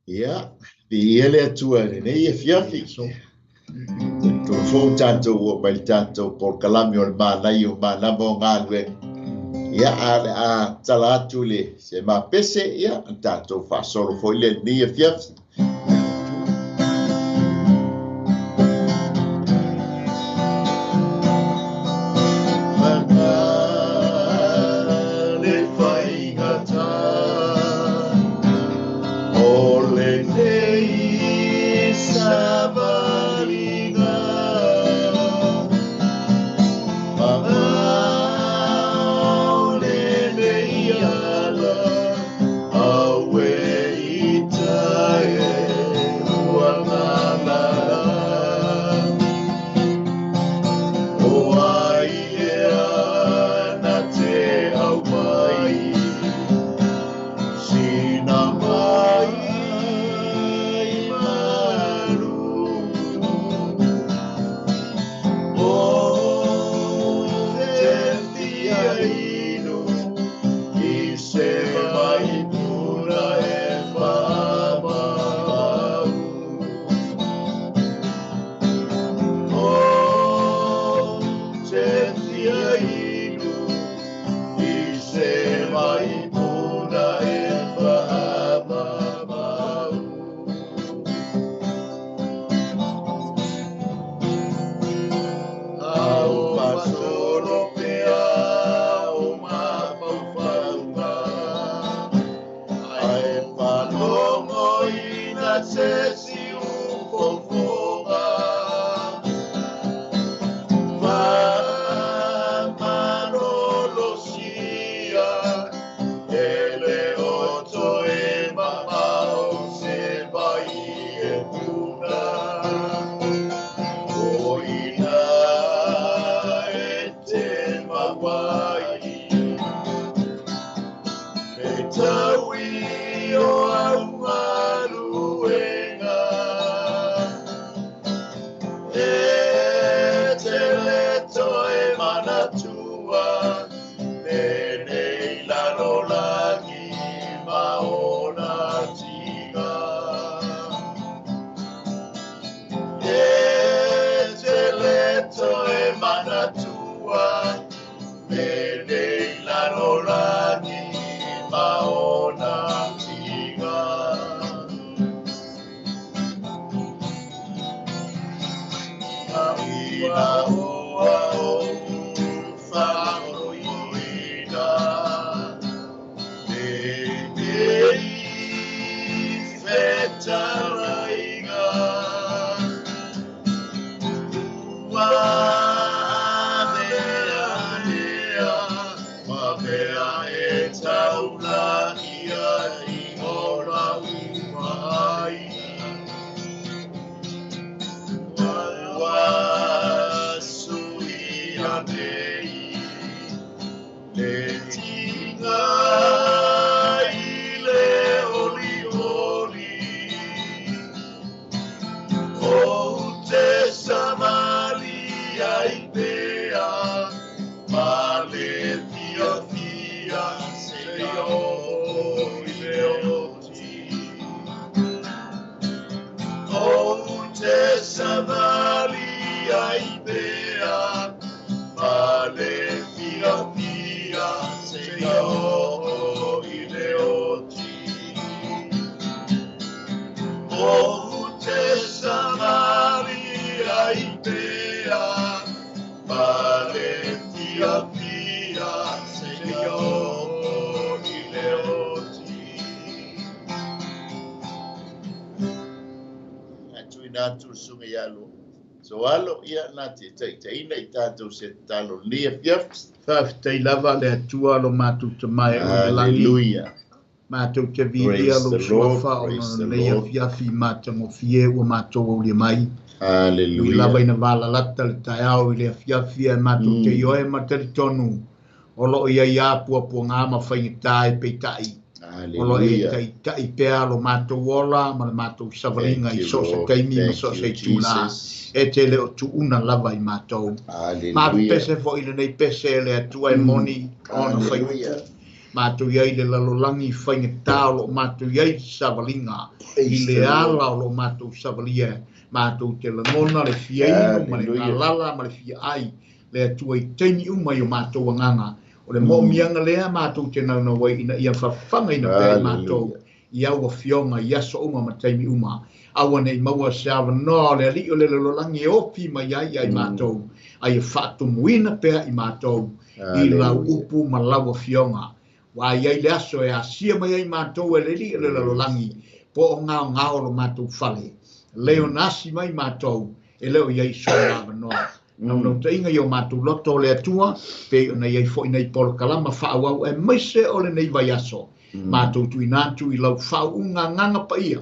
Ia, viia le Atua i lenei afiafi. Talitonu foi ua tatou oo mai i le tatou polokalame o le Manaia o Manava o Galuega. Ia, a o le a tala atu le se mapese, ia, ona tatou faasolo foi lea i lenei afiafi. So alo ia na te taitaina i tatou se tatalo i lenei afiafi. Faafetai lava le Atua lo matou tamae o le lagi. Hallelujah. Matou te viia Praise lou the Lord, suafa o praise the lenei Lord. afiafi matagofie ua matou aulia mai. Ui Hallelujah. lava ina valalata le taeao i le afiafi ae matou te ioe ma talitonu o loo iai a puapuaga ma faigata e peitai. O loo e Hallelujah. taitai pea lo matou ola ma le matou savaliga Thank i you, so o se Lord. taimi ma Thank so o se you, itulā. Jesus. E te le o tuuna lava i matou. Hallelujah. Matou pese foi i lenei pese le Atua e moni ona Hallelujah. faiupu. Mātou iai le lalolagi faigata o loo matou iai savaliga i le ala o loo matou savalia matou te lagona le fia inu ma le galala ma le fia ai le Atua i taimi uma i o matou agaga o le moomiaga lea matou te naunau ai ina ia fafagaina pea i matou i au afioga i aso uma ma taimi uma. Aua nei maua se avanoa o le alii o le lalolagi e ofi mai ai ia i matou, ai e faatumuina pea i matou i lau upu ma lau afioga. Ua ai ai le aso e asia mai ai matou e le alii o le lalolagi, po o ngao ngao lo matou fale. Leo nasi mai matou e leo iai sona avanoa. Naunautaiga i o matou loto o le Atua, pei ona iai foi nei polokalama faaauau aemaise o lenei vaiaso. Matou tuuina atu i lau faauuga agaga paia.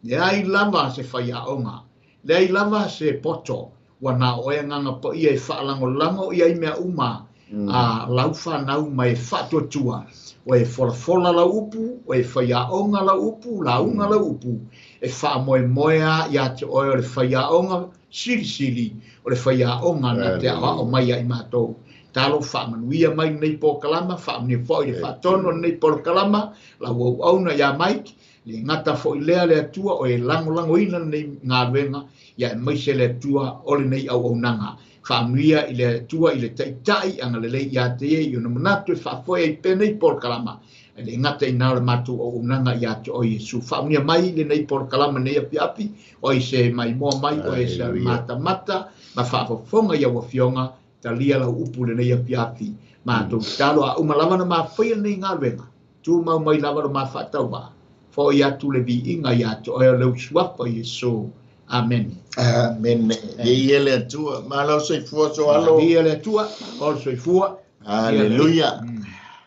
Leai lava se faiaoga, leai lava se poto, ua na o oe agaga paia e faalagolago i ai mea uma a lau fanau ma e faatuatua. O e folafola lau upu, o e faiaoga lau upu, lauga lau upu, e faamoemoe a ia te oe o le faiaoga silisili, o le faiaoga na te aoao mai ai matou. Talo faamanuia mai nei polokalama, faamanuia foi le faatonu o nei polokalama, lau auauna ia Mike, le gata foi lea le Atua o e lagolagoina lenei galuega, ia aemaise le Atua o lenei auaunaga. Faamanuia i le Atua i le taitai agalelei ia te ia i ona manatu e faafoe ai pea nei polokalama. E le gata i na o le matou auaunaga ia te oe Iesu. Faamanuia mai lenei polokalama nei afiafi, o i se maimoa mai, o e se matamata, ma faafofoga i au afioga, talia lau upu lenei afiafi. Matou tatalo a uma lava na mafaia lenei galuega, tumau mai lava lo mafaatauvaa, foi atu le viiga ia te oe o le usuafa Iesu. Amen. Amen. Ia le Atua, malo soifua so alo. Ia le Atua, malo soifua. Hallelujah.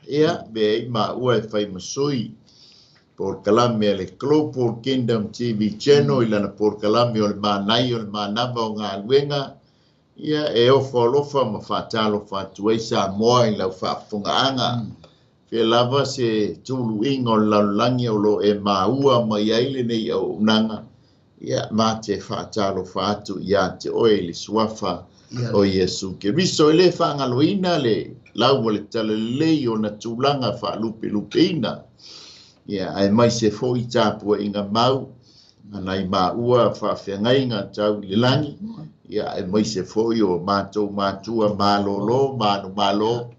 Ia, be ma ua e fai masui. Polokalame a le Global Kingdom TV Channel i lana polokalame o le manai o le manava o galuega. Ia e ofo alofa ma faatalofa atu ai Samoa i lau faafofogaaga. Fea lava se tuluiga o le lalolagi o lo e maua mai ai lenei auaunaga. Ia ma te faatalofa atu ia te oe i le suafa o Iesu Keriso. E le faagaloina le lau o le talalelei o na tulaga faalupelupeina. Ia aemaise foi tapuaiga mau anai maua faafeagaiga tau i le lagi. Ia aemaise foi o matou matua malolo manumalo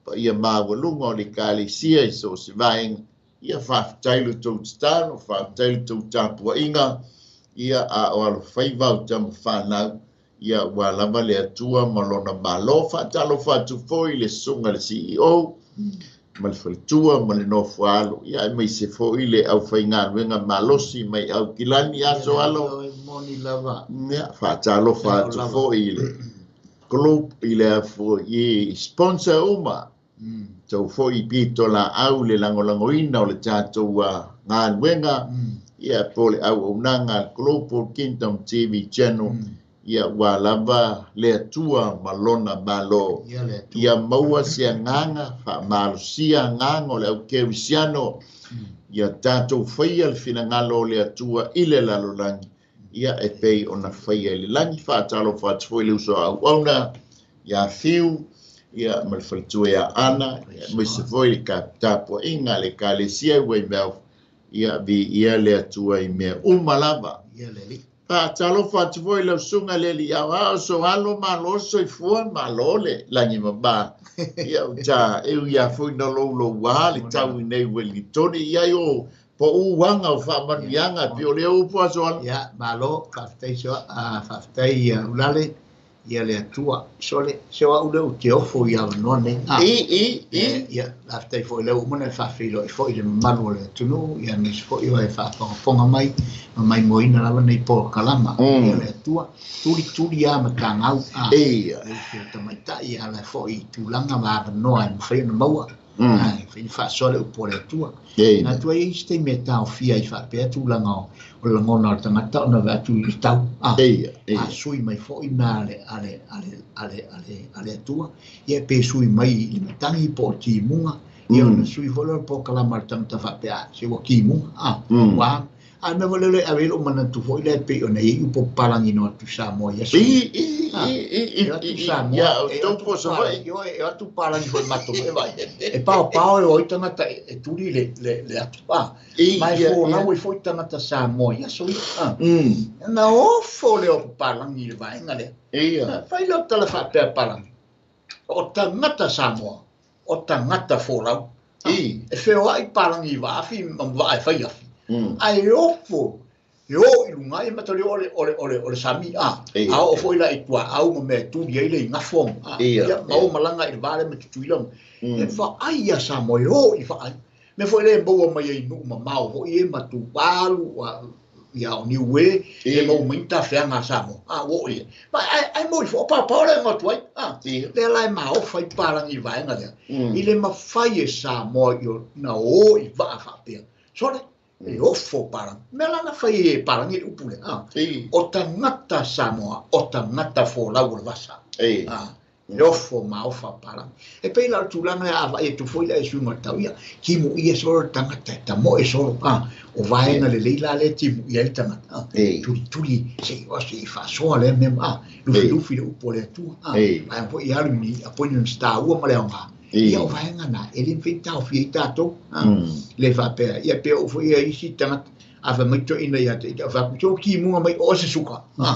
paia maualuga o le Ekalesia i so o se vaega. Ia faafetai lo tou tatalo, faafetai lo tou tapuaiga. Ia a o alofaiva o tamafanau. Ia ua lava le Atua ma lona malo. Faatalofa atu foi le susuga le CEO ma le faletua ma le nofo alo. Ia aemaise foi le aufaigaluega malosi mai Aukilani aso alo. Moni lava. Ia faatalofa atu foi le group i le foi sponsor uma. Tau foi pito la au le lagolagoina o le tatou galuega. Ia po le auaunaga Global Kingdom TV Channel. Ia ua lava le Atua ma lona malo. Ia maua se agaga faamalosia agaga o le aukerisiano. Ia tatou faia le finagalo o le Atua i le lalolagi. Ia e pei ona faia i le lagi. Faatalofa atu foi le uso a auauna ia Fiu, ia ma le faletua ia Ana, aemaise foi le tapuaiga a le Ekalesia i Weymouth. Ia viia le Atua i mea uma lava. Faatalofa atu foi lau susuga le alii aoao so alo malo soifua malo le lagi mama. Ia uta e ia foi na louloua le tau i nei Wellingtoni. Ia i o po uaga o faamanuiaga pe o le upu aso alo. Ia malo faafetai so faafetai ia ulale ia le Atua sole se o au le o te ofo ia avanoa nei. I Ia faafetai foi le uma na faafeiloai foi le mamalu o le atunuu ia aemaise foi o e faafogafoga mai ma maimoaina lava nei polokalama. Ia le Atua tulituli a matagau a e tamaitai ala foi i tulaga ma avanoa e mafai ona maua. Fai faasoa le upu o le Atua. Na atu ai isi taimi e taofia ai faapea tulaga o le lagona o le tagata ona ave atu i le tau. A sui mai foi mea a le Atua. Ia pe sui mai i le matagi po o timuga. Ia ona sui foi lea o le polokalama a le tagata faapea, se ua timuga. Ua A mea foi lea ave i lou manatu foi lea pei ona i ai upu o papalagi na o atu i Samoa i aso ia. E o atu Samoa, e o atu papalagi, ioe, e o atu papalagi foi i matou mea vaai. E paopao e o ai tagata e tuli le atu, a. Ma e folau ai foi tagata Samoa i aso ia, a. Ona ofo lea o papalagi i le vaega lea. Fai lea o tala faapea a papalagi, o tagata Samoa, o tagata folau. E feoai palagi i vaafi ma vaa e fai afi. Ae ofo, e o i luga ai mataulia o le, o le, o le, o le sami, a. A oo foi la i tuaau ma mea e tuli ai le igafo, a. Ia, ma o malaga i le va lea ma Tutuila. E vaai ia Samoa, e o i vaai. Mea foi lea e maua mai ai i nuu mamao foi e ma Tuvalu, a, ia o Niue, e maua mai ni tafeaga a Samoa, a, ua oo i ai. Ma, ae moni foi, o paopao lea e goto ai, a. Lea la e maofa ai papalagi i le vaega lea. I le mafai e Samoa i o, na o i vaa faapea. Sole, e ofo papalagi. Mea la na fai e papalagi le upu lea, a. O tagata Samoa, o tagata folau o le vasa. A. E ofo maofa papalagi. E pei la o le tulaga lea a vaai atu foi la e suiga o le tau, ia, timu ia solo le tagata, e tamoe solo, a, o vaega lelei la lea e timu ia ai le tagata, a, tulituli, se i oa, se i faasoa lea mea, a, lufilufi le upu a le Atua, a, vaega foi i alu i ni appointments taua ma le aoga, ia o vaega na, e le mafai ona taofia ai tatou, a, le faapea, ia pe oo foi ia isi tagata, a fai mai toeaina ia te ia, fai atu, se o timuga mai o se suka, a.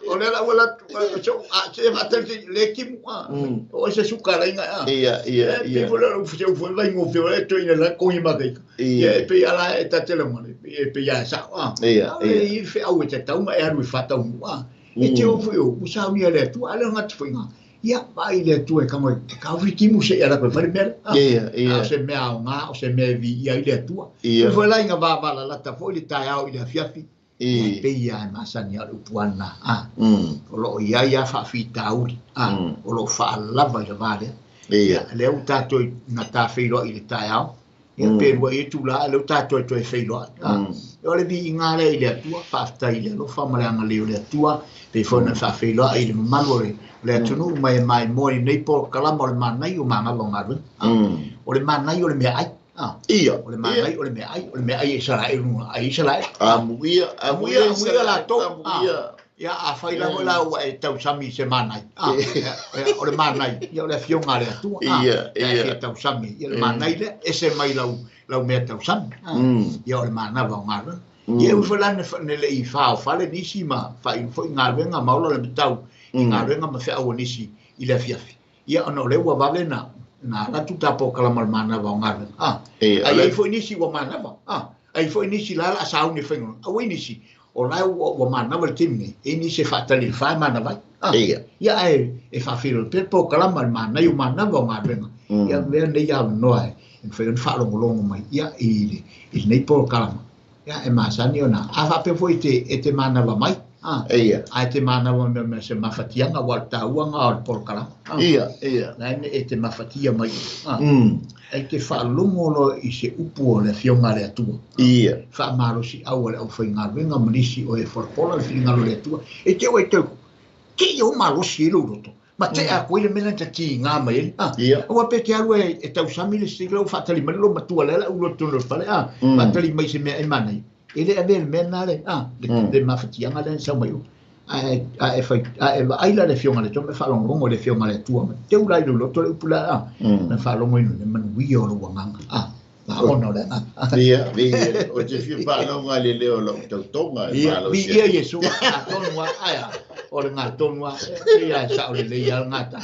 O lea la ua alu atu, se faatali le timu, o se suka la inga, a. Ia, ia, ia. E pei foi lea o se ufu e vaigofie o le toeaina la kogi makaika. Ia, e pei ala e ta te lagona, e pei a sao, a. Ia, ia. I le feau e tatau ma e alu e faataunuu, a. E te o foi o, ua saunia e le Atua, a le gata foi nga. Ia, vaai le Atua e kamo e taofi timu se i ala koe fai le mea lea. Ia, ia. A o se mea aoga, o se mea e viia ai le Atua. Ia. Foi la inga vavalalata foi le taeao i le afiafi. Ia, e pei lava e masani a o le upu lava lena. A, o lo o i ai lava faafitauli. A, o lo o faalava i le va lea. Ia. Lea ua tatou na ta feiloai i le taeao. Ia, pe lua ia itula, a lea ua tatou toe feiloai. A, o le viiga lea i le Atua, faafetai i le alofa ma le agalelei o le Atua, pei foi ona faafeiloai i le mamalu o le atunuu mai e maimoa i lenei polokalama o le manaia o magava o galuega. A, o le manaia o le meaai. A, Ia. o le manaia o le meaai, o le meaai e Isaraelu, a Isaraelu. Amuia, amuia, amuia latou. Amuia. Ia, afai lava la ua e tausami i se manai, a, o le manai, ia o le afioga a le Atua, a, Ia, e fia tausami, ia le manai lea, ese mai lau mea tausami, a, ia o le manava o galuega. Ia e ui foi la ne le i faofale nisi ma faaiu foi galuega ma ola le matau i galuega ma feau a nisi i le afiafi. Ia ona o lea ua vave na alu atu ta polokalama o le manava o galuega, a, Ia, a i ai foi nisi ua manava, a, ai foi nisi la la sauni e faiga, a ua i nisi, o la ua manava le taimi nei, e nisi e faatali i le fa e manava ai. A, Ia. ia ae e faafeiloai pea le polokalama le manaia o manava o galuega. Ia avea lenei avanoa e mafai ona faalogologo mai ia i lenei polokalama. Ia e masani ona a faapea foi e te manava mai. A, Ia. a e te manava mai me se mafatiaga ua le tauaga o le polokalama. A, Ia, ia. La e te mafatia mai. A, e te faalogo loa i se upu o le afioga a le Atua. Ia. Faamalosi au a le aufaigaluega ma nisi o e folafola le finagalo o le Atua. E te oe tau, ke ia o malosi e lou loto. Ma te a koe le mea na tiga mai ai. A, Ia. aua pe te alu e tausami le sila o faatali mai lo matua lea la u loto tonu o le fale. A, faatali mai se mea e manai. E le avea le mea na le, a, le mafatiaga lea na sau mai o. A e fai, a e vaai la le afioga a le Atua, ma e faalogologo i le afioga a le Atua. Ma teu la i lou loto le upu la, a, na faalogo i le manuia o lou agaga. A, ma ona o le agaga. Ia, ia, o te fia faalogo i le leo o lau tautoga e Ia, malosi vi ia ai. Iesu, ngā tonu a, ai a, o le ngā tonu a, e ia e sao le lei a ngā tā.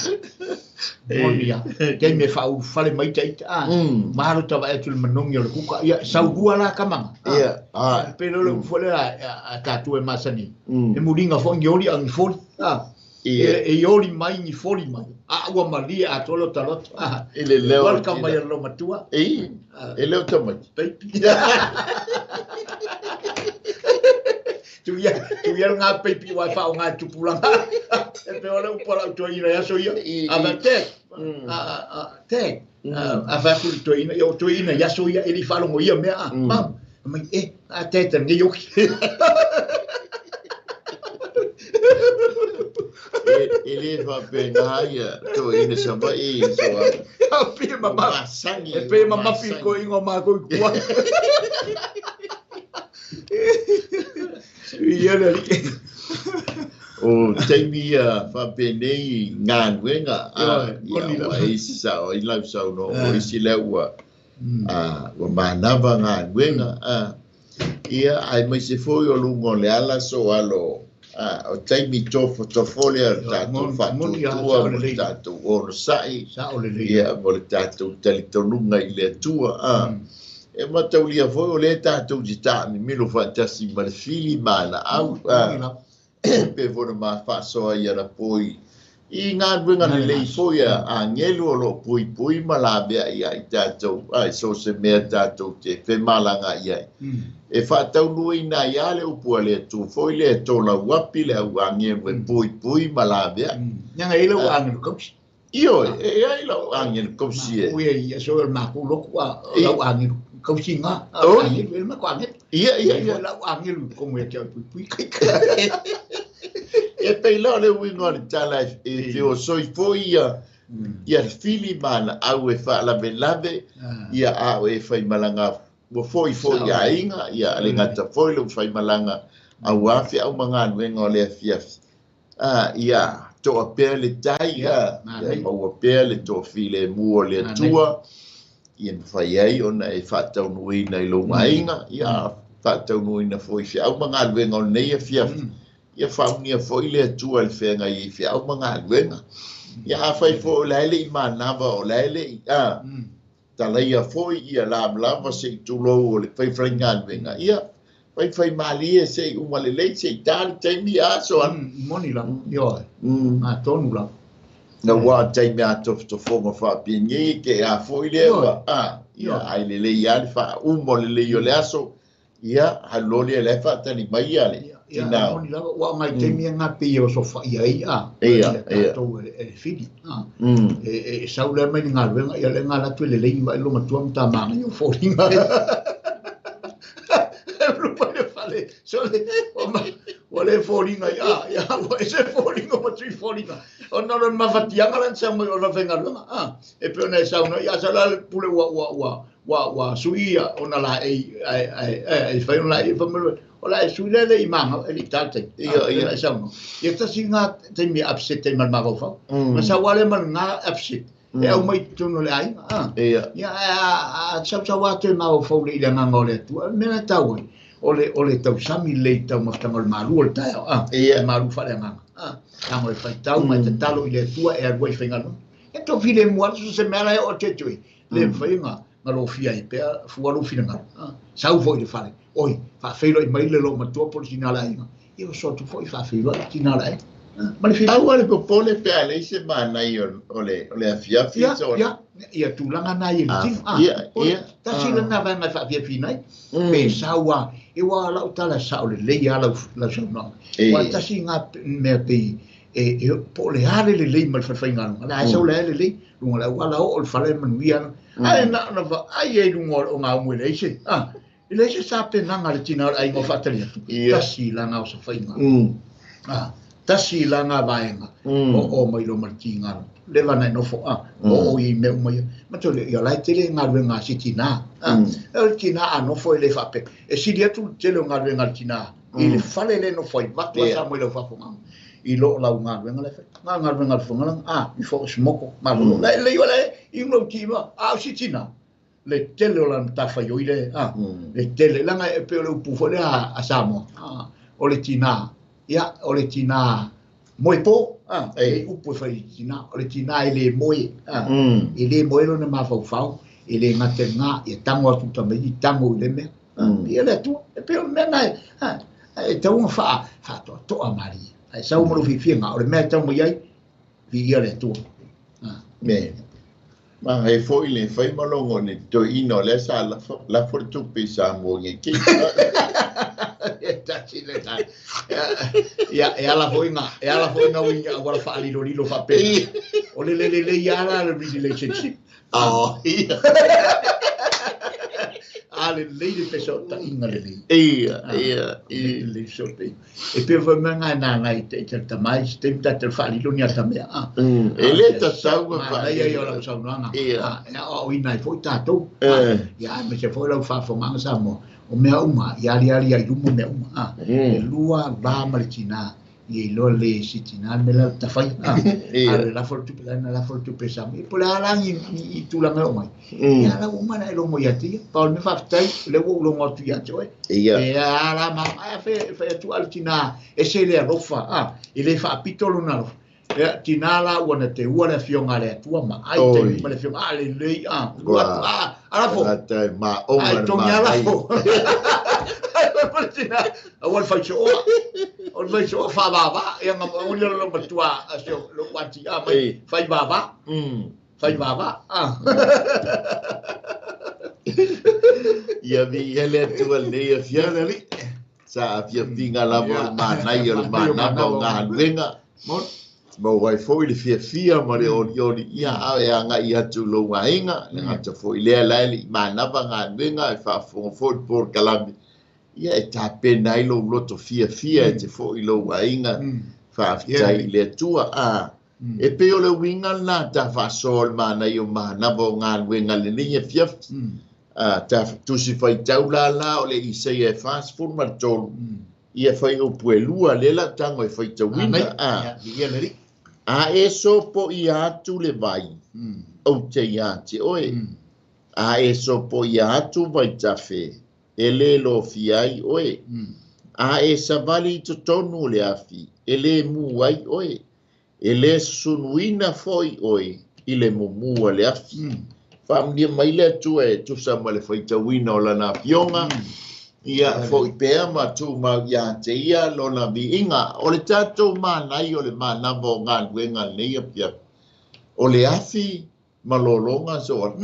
Moni a, kei me whaufale mai te ita, a, mahalo tawa e tu le manongi o le kuka, ia, saurua la kamanga. A, Ia, a. Pe lolo ufole a tātou e masani. E muringa fo ngi ori a ngi foli. A, Ia. e ori mai ngi foli mai. A ua malie a tolo taloto. A, I le leo welcome mai tina. a lo matua. E, e leo tamaiti. Baby. Tu ia ngā peipi wai whao ngā tupuranga. E pe ole upo lau toi ina aso ia. A va te. A te. A va ku toi ina, ia toi ina aso ia e li whalongo ia mea. A, mam. Mai e, a te te ngi yoki. E le faapena ia toeaina Savaii i so a pe masani e pe mamafi ko ingo ma ko kua. Ia le o taimi ia faapenei galuega ia ua isi sao ai lau saunoa o isi lea ua ua manava galuega ia ai mai se foi o luga o le ala so alo o taimi tofotofo lea o le tatou faatuatua mo le tatou onosai ia mo le tatou talitonuga i le Atua e mataulia foi o lea tatou te taamimilo faatasi ma le fili ma laau pe fona ma faasoa ia na poi i galuega lelei foi a agelu o loo puipui ma lavea ia i tatou ai so se mea tatou te femalaga i ai e faataunuuina ai a le upu a le Atua foi lea e tolauapi le au agelu e puipui ma lavea Nanga i lau agelu kausi. Ioe, e ai lau agelu kausi e. Ui ia so el maku loku a lau agelu kausi nga. Agelu el maku agelu. Ia ia ia lau agelu komo ia te puipui kai. E peila o le uiga o le tala e feosoi foi ia ia le fili ma laau e faalavelave ia a o e faimalaga ua foi foi aiga ia le gata foi le faimalaga auā feau ma galuega o le afiafi ia toa pea le tai ia maua pea le toafilemu o le Atua ia mafai ai ona e faataunuuina i lou aiga ia faataunuuina foi feau ma galuega o lenei afiafi ia faaunia foi le Atua le feagai i feau ma galuega ia afai foi o le a le i manava o le a le i talaia foi ia lavalava se i tulou o le faifaigaluega ia faifai malie se i uma lelei se i tā le taimi aso moni lava ioe atonu lava na ua taimi a tofotofoga faapingi ke a foi lea ua ia ai lelei a le faauma o lelei o le aso ia haloli e le faatali mai ia le tinao moni lava ua ngai taimi nga pe o so fa ia ia tatou e fili e sau le mai galuega ia le ngala tu le lei vai lo matua mtamanga yo folinga lupa le fale so le o le folinga ia ia o se folinga o tui folinga o no le mafatianga lan sa mai o la vengaluega e pe ona sau no ia sa la pule ua ua ua ua ua suia ona la e e fai ona e fa o la e sui le i manga e li tate ia ia sau no ia tasi nga taimi upset te mal mava ma sa wale mal nga upset e au mai tonu le ai ia ia a sau sau atu ma fau le ile nganga le tu me na tau o le tausami le tau maftanga o le malu o le taeao ia malu faaleagaga tago e faitau ma e tatalo i le Atua e alu ai faigaluega e tofilemu atu se mea la e oo atu atu le mafai ga lofia ai pea fua lou finagalo sau foi i le fale oi faafeiloai mai le loo matua po le tinā le aiga ia oso atu foi faafeiloai tinā le aiga ma le fili aua le popole pe a leai se manai o le afiafi ia ia tulaga na ia le tino ia tasi lena vaega e faafiafiina ai pe sau a e ua lau tala sao lelei a lau saunoaga ua tasi ga mea pei e po o le a le lelei ma le falefaigaluega la e sau le a lelei luga le auala oo le fale manuia ae na ona vaai ai luga o gaumu e leai se e leai se sapenaga le tina o le aiga o faatali atu tasi laga o safaiga tasi laga vaega o o mai lo ma le tigalo leva na e nofo o o i mea uma ia ma tole ia la e tele galuega a se tinā o le tinā a nofo e le faape e sili atu le tele o galuega a le tinā i le fale le nofo ai vatu a sa mai lau faafogaga i loo lau galuega le fai nga galuega le fogalaga i fo smoko malo le le le i lo tima a o si tina le tele o la matafaioi oi le le tele langa e pe o le upu foi le a Samoa o le tina ia o le tina moe po e upu e fai tina o le tina e le moe e le moe lona mafaufau e le gata ga ia tago atu tamaiti tago i le mea ia le Atua e pe o le mea na e tauga faatoatoa malie ai sau ma lou fiafiaga o le mea e tau mai ai viia le Atua me ma he foi le fai malogo ni toeaina o lea sa lafo le tupe i Samoa ge ki e tasi le tai ia e ala foi nga uiga auala faalilolilo faapena o le lelelei ala le relationship ia Ale lei le fesootaiga lelei. Ia, ia, ia. Le fesootaiga. E pei foi mea na na nai te te tamai se taimi tatou faalilo ni ata mea a. E lē tatau ona Manaia ia o lau saunoaga. Ia. E aoaoina ai foi tatou. Ia aemaise foi lau faafofogaga Samoa, o mea uma i aliali ai i luma mea uma a. E lua va ma le tinā ia iloa le se tinā le mea lea o tafai a. A le lafo le tupe la na lafo le tupe sa mai. Po o le a la ni ni tulaga e oo mai. Ia la ua uma ona e logo ia te ia. Pau o le mea faafetai, o lea ua ou logo atu ia te oe. Ia. E a la ma ai fe fai atu a le tinā ese le alofa a e le faapito lona alofa. Ia tinā la ua na teua le afioga a le Atua ma ai taimi ma le afioga a lelei a lu atu a alafo. Tagata e maoga Ai le togi manaia. Alafo. Ai ma le tinā aua le faisooa. O le faisooa faavavā ia nga oli lo matua a se lo ati a mai fai vavā. Fai vavā a. Ia viia le Atua i lenei afiafi. Ia le Alii. Sa afiafiga lava o le manaia o le Manaia o manava o galuega. Moni. Maua ai foi le fiafia ma le olioli, ia a e agai atu i lou aiga, le gata foi lea la e le i manava galuega e faafofoga foi le polokalame, ia e tapena ai lou loto fiafia e te foi i lou aiga, faafetai i le Atua. A, e pei o le uiga lena ta faasoa o le manaia o manava o galuega i lenei afiafi. A, ta tusi faitau la la o le Isaia e 43, ia fai upu e lua lea la tago e faitauina. A, a e sopoia atu le vai, ou te iā te oe. A e sopoia atu vaitafe, e lē lofia ai oe. A e savali i totonu o le afi, e lē mū ai oe. E lē susunuina foi oe i le mumū a le afi. Faamanuia mai le Atua e tusa ma le faitauina o lana afioga, ia foi pea ma tumau iā te ia lona viiga. O le tatou manaia o le manava o galuega lenei afiafi, o le afi ma lologa soala.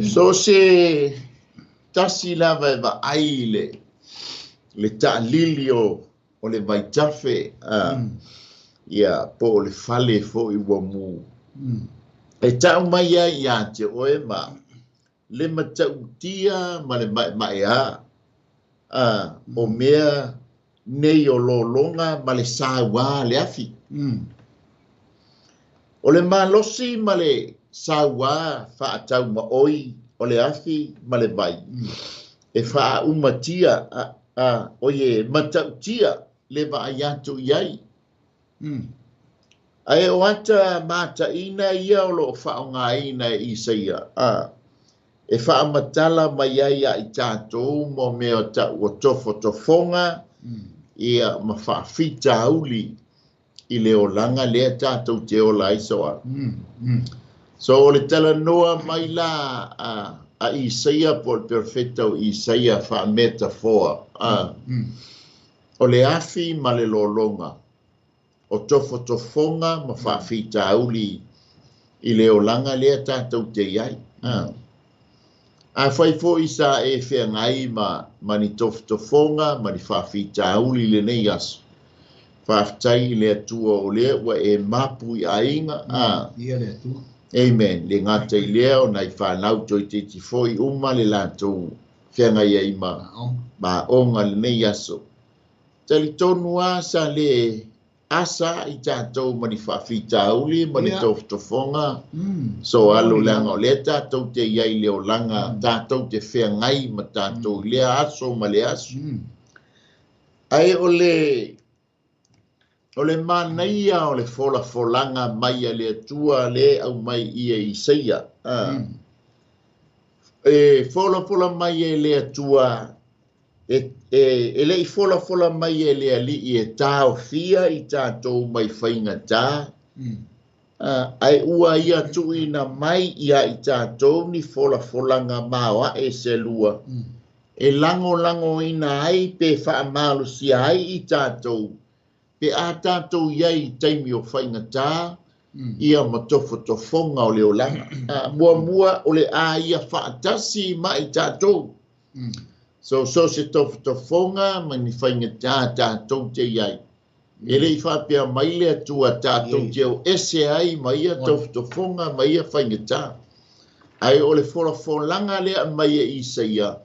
So se tasi lava e vaai i le le taalili o o le vaitafe a ia po o le fale foi ua mu. E tau mai ai iā te oe ma le matautia ma le maemaea a o mea nei o lologa ma le sauā le afi. O le malosi ma le sauā faataumaoi o le afi ma le vai e faaumatia a a oie matautia le vaai atu i ai. Ae o ata mataina ia o loo faaaogaina e Isaia a e faamatala mai ai ia i tatou mo mea o tau o tofotofoga ia ma faafitauli i le olaga lea tatou te ola ai soala. So o le talanoa mai la a a Isaia po o le perofeta o Isaia faametafoa a o le afi ma le lologa o tofotofoga ma faafitauli i le olaga lea tatou te i ai. A Afai foi sa e feagai ma ma ni tofotofoga ma ni faafitauli i lenei aso, faafetai i le Atua o lea ua e mapu i aiga, a. Ia le Atua. Amen. Le gata i lea o nai fanau toeitiiti foi uma le latou feagai ai ma ma aoga i lenei aso. Talitonu lava sa le asa i tatou ma ni faafitauli ma ni tofotofoga so alo leaga o lea tatou te i ai i le olaga tatou te feagai ma tatou i lea aso ma le aso. Ae o le o le manaia o le folafolaga mai a le Atua lea e aumai ia Isaia. E folafola mai e le Atua e e e le i folafola mai e le Alii e taofia i tatou mai faigata, ae ua ia tuuina mai ia i tatou ni folafolaga maoae se lua e lagolagoina ai pe faamalosia ai i tatou pe a tatou i ai i taimi o faigata ia ma tofotofoga o le olaga. Muamua o le a ia faatasi ma i tatou. So so se tofotofoga ma ni faigata tatou te i ai. E le i faapea mai le Atua tatou te o ese ai ma ia tofotofoga ma ia faigata. Ae o le folafolaga lea aumai e Isaia,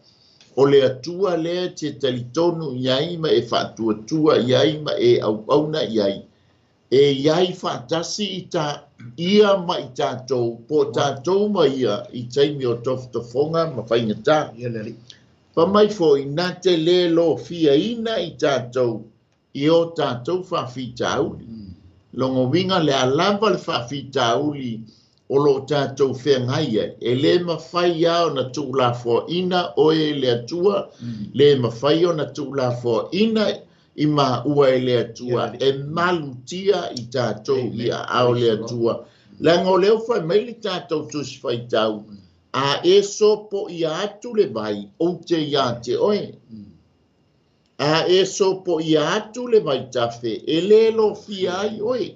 o le Atua lea e te talitonu i ai ma e faatuatua i ai ma e auauna i ai, e i ai faatasi i ta ia ma i tatou, po o tatou ma ia i taimi o tofotofoga ma faigata. Ia le Alii. Fai mai foi, na te lē lofiaina i tatou i o tatou faafitauli. Lona uiga le a lava le faafitauli o loo tatou feagai ai, e lē mafai lava ona tuulafoaina oe e le Atua, lē mafai ona tuulafoaina i maua e le Atua, e malutia i tatou i aao le Atua. Leaga o lea ua fai mai le tatou Tusi Faitau, a e sopoia atu le vai, ou te ia te oe. A e sopoia atu le vaitafe, e lē lofia ai oe.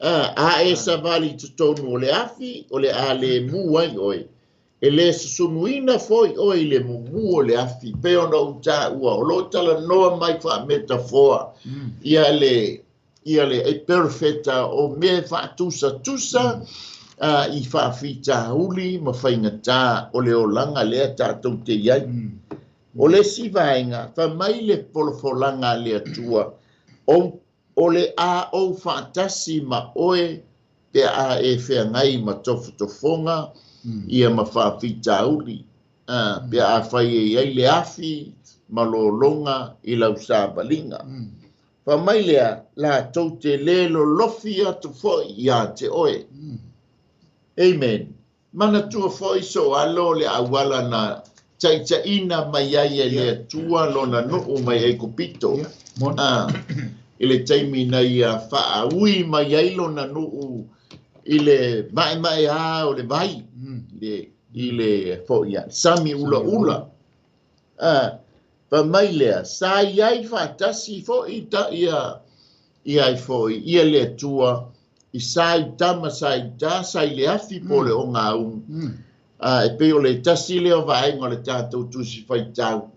A e savali i totonu o le afi, o le a lē mu ai oe. E lē susunuina foi oe i le mumu o le afi. Pei ona ou taua, o loo talanoa mai faametafoa ia le e perfeta o mea faatusatusa i faafitauli ma faigata o le olaga lea tatou te i ai. O le isi vaega, fai mai le folafolaga a le Atua, o le a ou faatasi ma oe pe a e feagai ma tofotofoga ia ma faafitauli, pe a fai e i ai le afi ma lologa i lau savaliga. Fai mai lea, latou te lē lolofi atu foi ia te oe. Amen. Manatua foi so alo le auala na taitaiina mai ai e le Atua lona nuu mai Aikupito. I le taimi na ia faaui mai ai lona nuu i le maemaea o le vai, i le foi ia sami ulaula. Fai mai lea, sa i ai faatasi foi ta ia ia ai foi ia le Atua i sa i tama sa i ta sa i le afi po le ogaumu. E pei o le tasi lea o vaega o le tatou Tusi Faitau.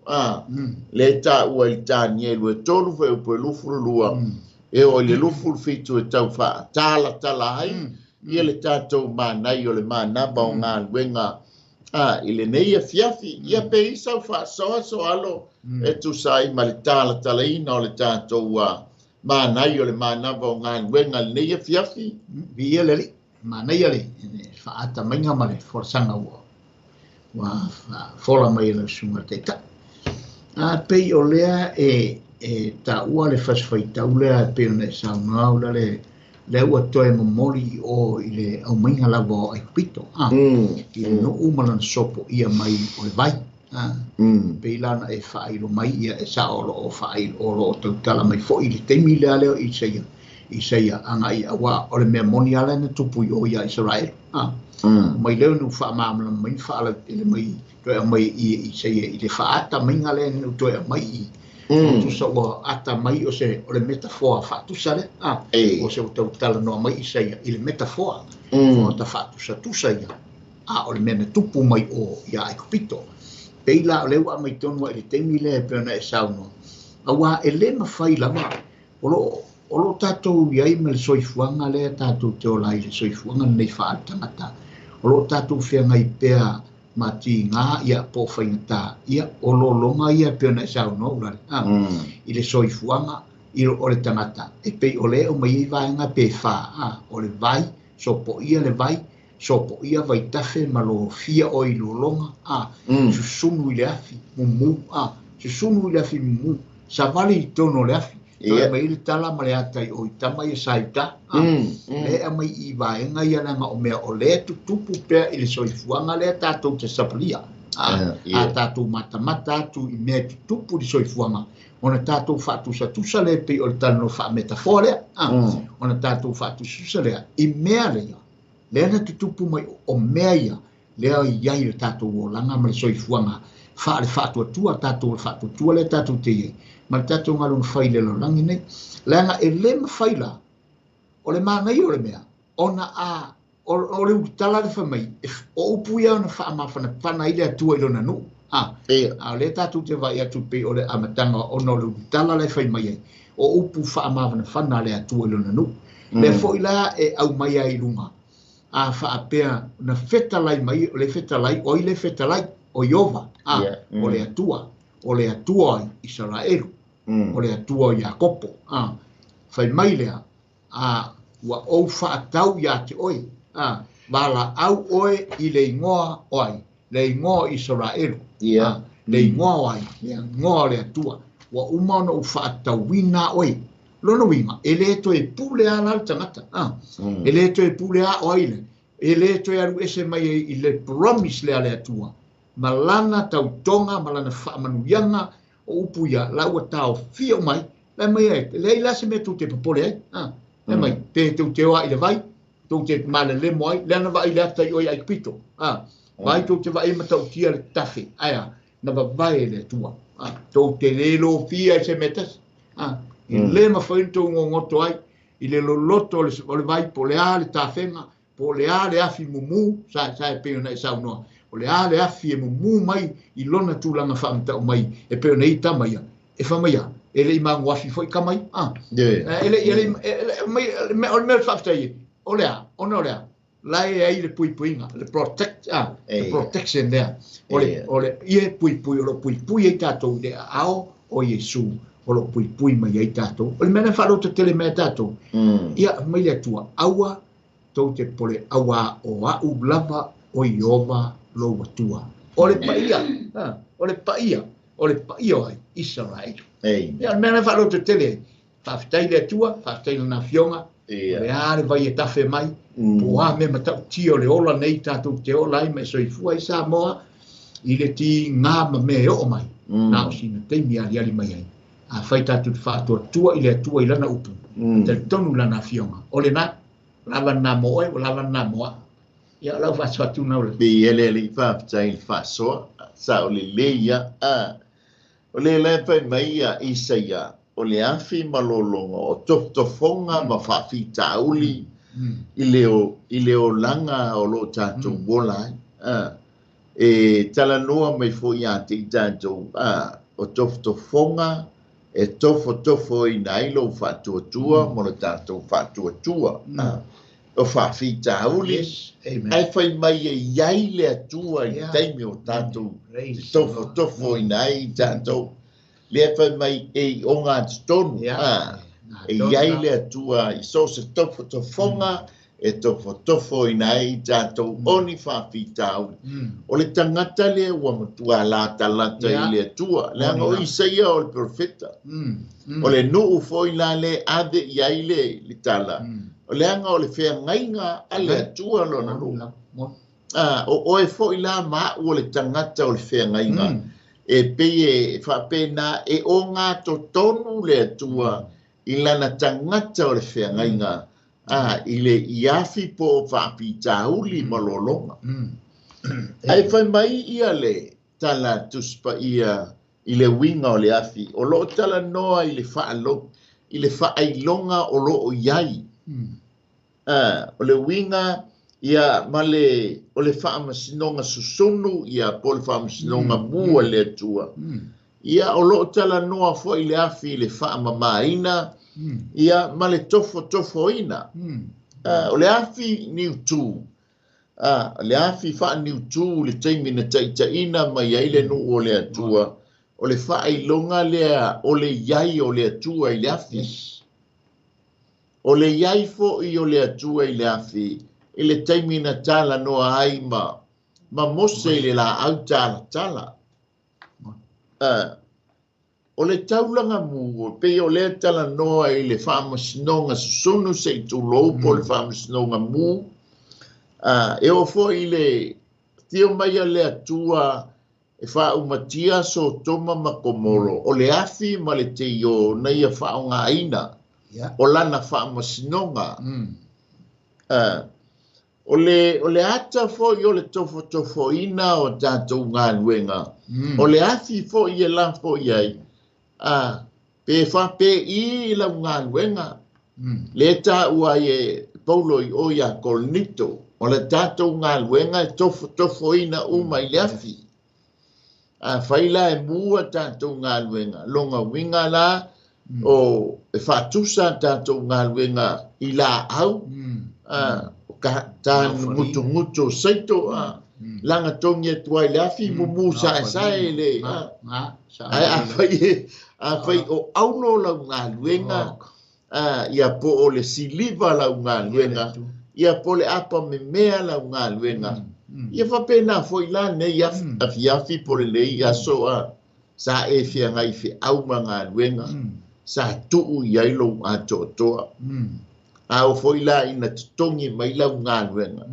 Le taua i le Tanielu e 3 fuaiupu e 22, e oo i le 27 e tau faatalatala ai ia le tatou manai o le manava o galuega i lenei afiafi. Ia pe i sau faasoaso alo e tusa ai ma le talatalaina o le tatou manai o le manava o galuega i lenei afiafi. Viia le Alii, manaia le faatamaiga ma le folasaga ua fola mai e lau susuga i le Taitai. A pei o lea e taua le fasifaitau lea e pei ona e saunoa au le lea ua toe momoli o i le aumaiga lava o Aikupito. I le nuu ma lona sopo ia mai o le vai. Pei lana e faailo mai ia e sao o loo faailo o loo tautala mai foi i le taimi lea lea o Isaia agai aua o le mea moni ala na tupu i o ia Israel. Mai leo nu faamalamalama mai faalautele mai toe mai i Isaia i le faata maiga lea nu toe mai i tusa ua ata mai o se o le metafoa faatusa lea. O se tautala noa mai Isaia i le metafoa o ta faatusatusa ia a o le mea na tupu mai o ia Aikupito. Pei la o lea ua aumai tonu ai i le taimi lea e pei ona e saunoa, aua e lē mafai lava o loo tatou i ai ma le soifuaga lea tatou te ola ai i le soifuaga lenei faaletagata, o loo tatou feagai pea ma tiga ia po o faigata ia o lologa ia e pei ona e saunoa ulale i le soifuaga i o le tagata e pei o lea e aumai ai vaega pe fa o le vai sopoia le vai sopoia vaitafe ma lofia oe i lologa susunu i le afi mumu susunu i le afi mumu savali i totonu o le afi toe mai le tala ma le ata i o i tama ia sa i uta. Lea e aumai i vaega ia leaga o mea o lea tutupu pea i le soifuaga lea tatou te savalia. A tatou matamata atu i mea e tutupu i le soifuaga, ona tatou faatusatusa lea pei o le talanoa faametafoa lea. Ona tatou faatusatusa lea i mea lea lea na tutupu mai o mea ia lea i ai le tatou olaga ma le soifuaga faale faatuatua tatou le faatuatua lea tatou te i ai ma le tatou galuega fai i le lalolagi nei. Leaga e lē mafai la o le manaia o le mea ona a o le ulutala le fai mai o upu ia ona faamafanafana ai le Atua i lona nuu. A o lea tatou te vaai atu pei o le amataga ona o le ulutala la e fai mai ai o upu faamafanafana a le Atua i lona nuu. Lea foi la e aumai ai i luga. A faapea na fetalai mai o le fetalai o i le fetalai o Iova a o le Atua o le Atua o Isaraelu o le Atua o Iakopo a fai mai lea a ua ou faatau ia te oe a valaau oe i le igoa o ai le igoa o Isaraelu le igoa o ai le igoa o le Atua ua uma ona ou faatauina oe lona uiga e lē toe pule a la le tagata e lē toe pule a o ai le e lē toe alu ese mai ai i le promise lea a le Atua ma lana tautoga ma lana faamanuiaga o upu ia la ua taofia mai la mai ai leai la se mea tou te popole ai la mai pe tou te oa i le vai tou te malelemo ai le ana vaai le ata i oe ai pito vai tou te vaai matautia le tafe aia na vavae e le Atua tou te lē lofia i se mea tasi i lē mafai ona tou gogoto ai i le loloto o le vai po o le a le tafega po o le a le afi mumu sa e pei ona e saunoa o le a le afi e mumu mai i lona tulaga faamatau mai e pei ona i tama ia e famaia e le'i maguafi fo'i kamai e le'i mai o le mea faafetai o le a ona o le a la e ai le puipuiga le protect le protection lea o le ie puipui o lo puipui ai tatou i le aao o Iesu o lo puipui mai ai tatou o le mea na faaloto tele mai tatou ia mai le Atua aua tou te pole aua o a'u lava o Iova lou Atua o le paia o le paia o le paia o ai Isaraelu ia o le mea na faaloto tele faafetai le Atua faafetai lana afioga o le a le vai e tafe mai po a mea matautia o le ola nei tatou te ola ai ma e soifua ai Samoa i le tigā ma mea e oo mai na o sina taimi aliali mai ai a fai tatou te faatuatua i le Atua i lana upu talitonu lana afioga o lena lava na mo oe lava na mo a'u ia lau faasoatuna o le pe ele le faafetai i le faasoa sa o lelei ia o le lae fai mai ia Isaia o le afi ma lologa o tofotofoga ma faafitauli i le olaga o loo tatou ola ai e talanoa mai foi ia te i tatou o tofotofoga e tofotofoina ai lou faatuatua mo le tatou faatuatua o faafitauli ae fai mai e iai le Atua i le taimi o tatou tofotofoina ai tatou lea fai mai e i oga totonu e iai le Atua i so o se tofotofoga e tofotofoina ai tatou o ni faafitauli o le tagata lea ua matua latalata i le Atua leaga o Isaia o le profeta o le nuu foi la le ave i ai le tala o leaga o le feagaiga a le Atua lona nuu o oe foi la ma a'u o le tagata o le feagaiga e pei e faapena e oga totonu le Atua i lana tagata o le feagaiga i le iafi po o faafitauli ma lologa ae fai mai ia le tala Tusi Paia i le uiga o le afi o loo talanoa i le faalo i le faailoga o loo iai o le uiga ia ma le o le faamasinoga susunu ia po o le faamasinoga mu a le Atua ia o loo talanoa foi le afi i le faamamaina ia ma le tofotofoina o le afi niutū le afi faaniutū le taimi na taitaiina mai ai le nuu o le Atua o le faailoga lea o le iai o le Atua i le afi o le iai fo'i o le Atua i le afi i le taimi na talanoa ai ma Mose i le laau talatala o le taulaga mu pei o lea talanoa i le faamasinoga susunu se i tulou po o le faamasinoga mu e oo foi i le tio mai a le Atua e faaumatia Sotoma ma Komoro o le afi ma le teio na ia faaaogaina o lana faamasinoga o le ata foi o le tofotofoina o tatou galuega o le afi foi e lafo i ai pe faapei i lau galuega le taua ai e Paulo i o ia Korinito o le tatou galuega e tofotofoina uma i le afi fai la e mua tatou galuega lona uiga la o e faatusa tatou galuega i laau o Ta ngutungutu o saito a langa tongi atu ai le afi mumu saesae le ae afai o aulo lau galuega ia po o le siliva lau galuega ia po le apa memea lau galuega ia faapena foi la nei afiafi po le lei aso a sa e feagai feau ma galuega sa tuu i ai lou atoatoa a o foi la ina totogi mai lau galuega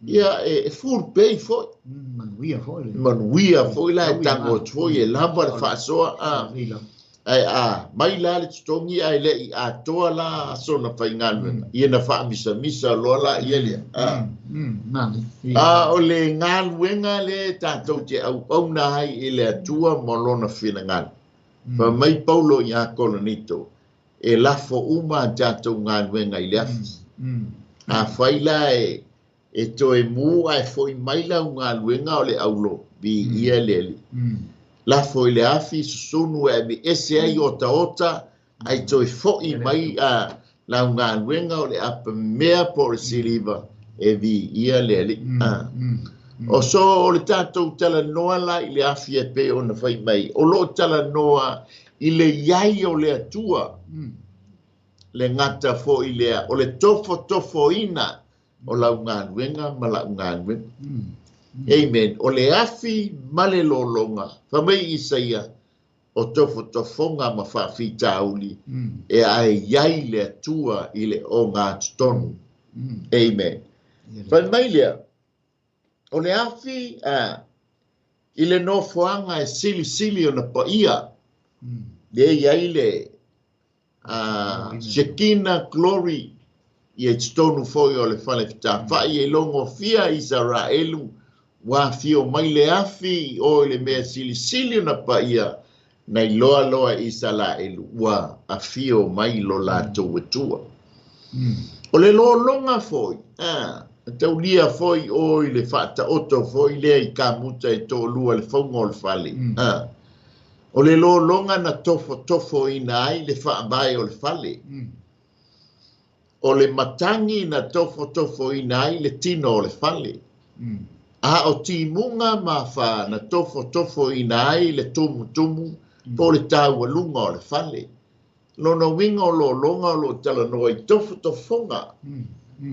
ia e full pay foi manuia foi la e tago atu foi e lava le faasoa ae a mai la le totogi ae le'i atoa la aso na faigaluega ia na faamisamisa loa la ia lea a o le galuega le tatou te auauna ai i le Atua ma lona finagalo. Fa mai Paulo ia Korinito e lafo uma a tatou galuega i le afi. Afai la e toe mu ae fo'i mai lau galuega o le aulo viia le Alii. Lafo i le afi susunu e amiese ai otaota ai toe fo'i mai a lau galuega o le apamea po o le siliva e viia le Alii. O so o le tatou talanoa la i le afi e pei ona fai mai o loo talanoa i le iai o le Atua le gata fo'i lea o le tofotofoina o lau galuega ma lau galuega. Amen. O le afi ma le lologa fa mai Isaia o tofotofoga ma faafitauli e ae iai le Atua i le ogatotonu. Amen. Fai mai lea o le afi i le nofoaga e silisili ona paia le iai le Shekinah glory ia i totonu foi o le fale fetafa'i e logofia Isaraelu ua afio mai le afi o i le mea silisili ona paia na iloa loa Isaraelu ua afio mai lo latou Atua. O le lologa foi taulia foi o i le faataoto foi lea i kamuta e toalua le fauga o le fale. O le lologa na tofotofoina ai le faavae o le fale. O le matagi na tofotofoina ai le tino o le fale. A o timuga ma fa na tofotofoina ai le tumutumu po le taualuga o le fale. Lona uiga o lologa o loo talanoa i tofotofoga.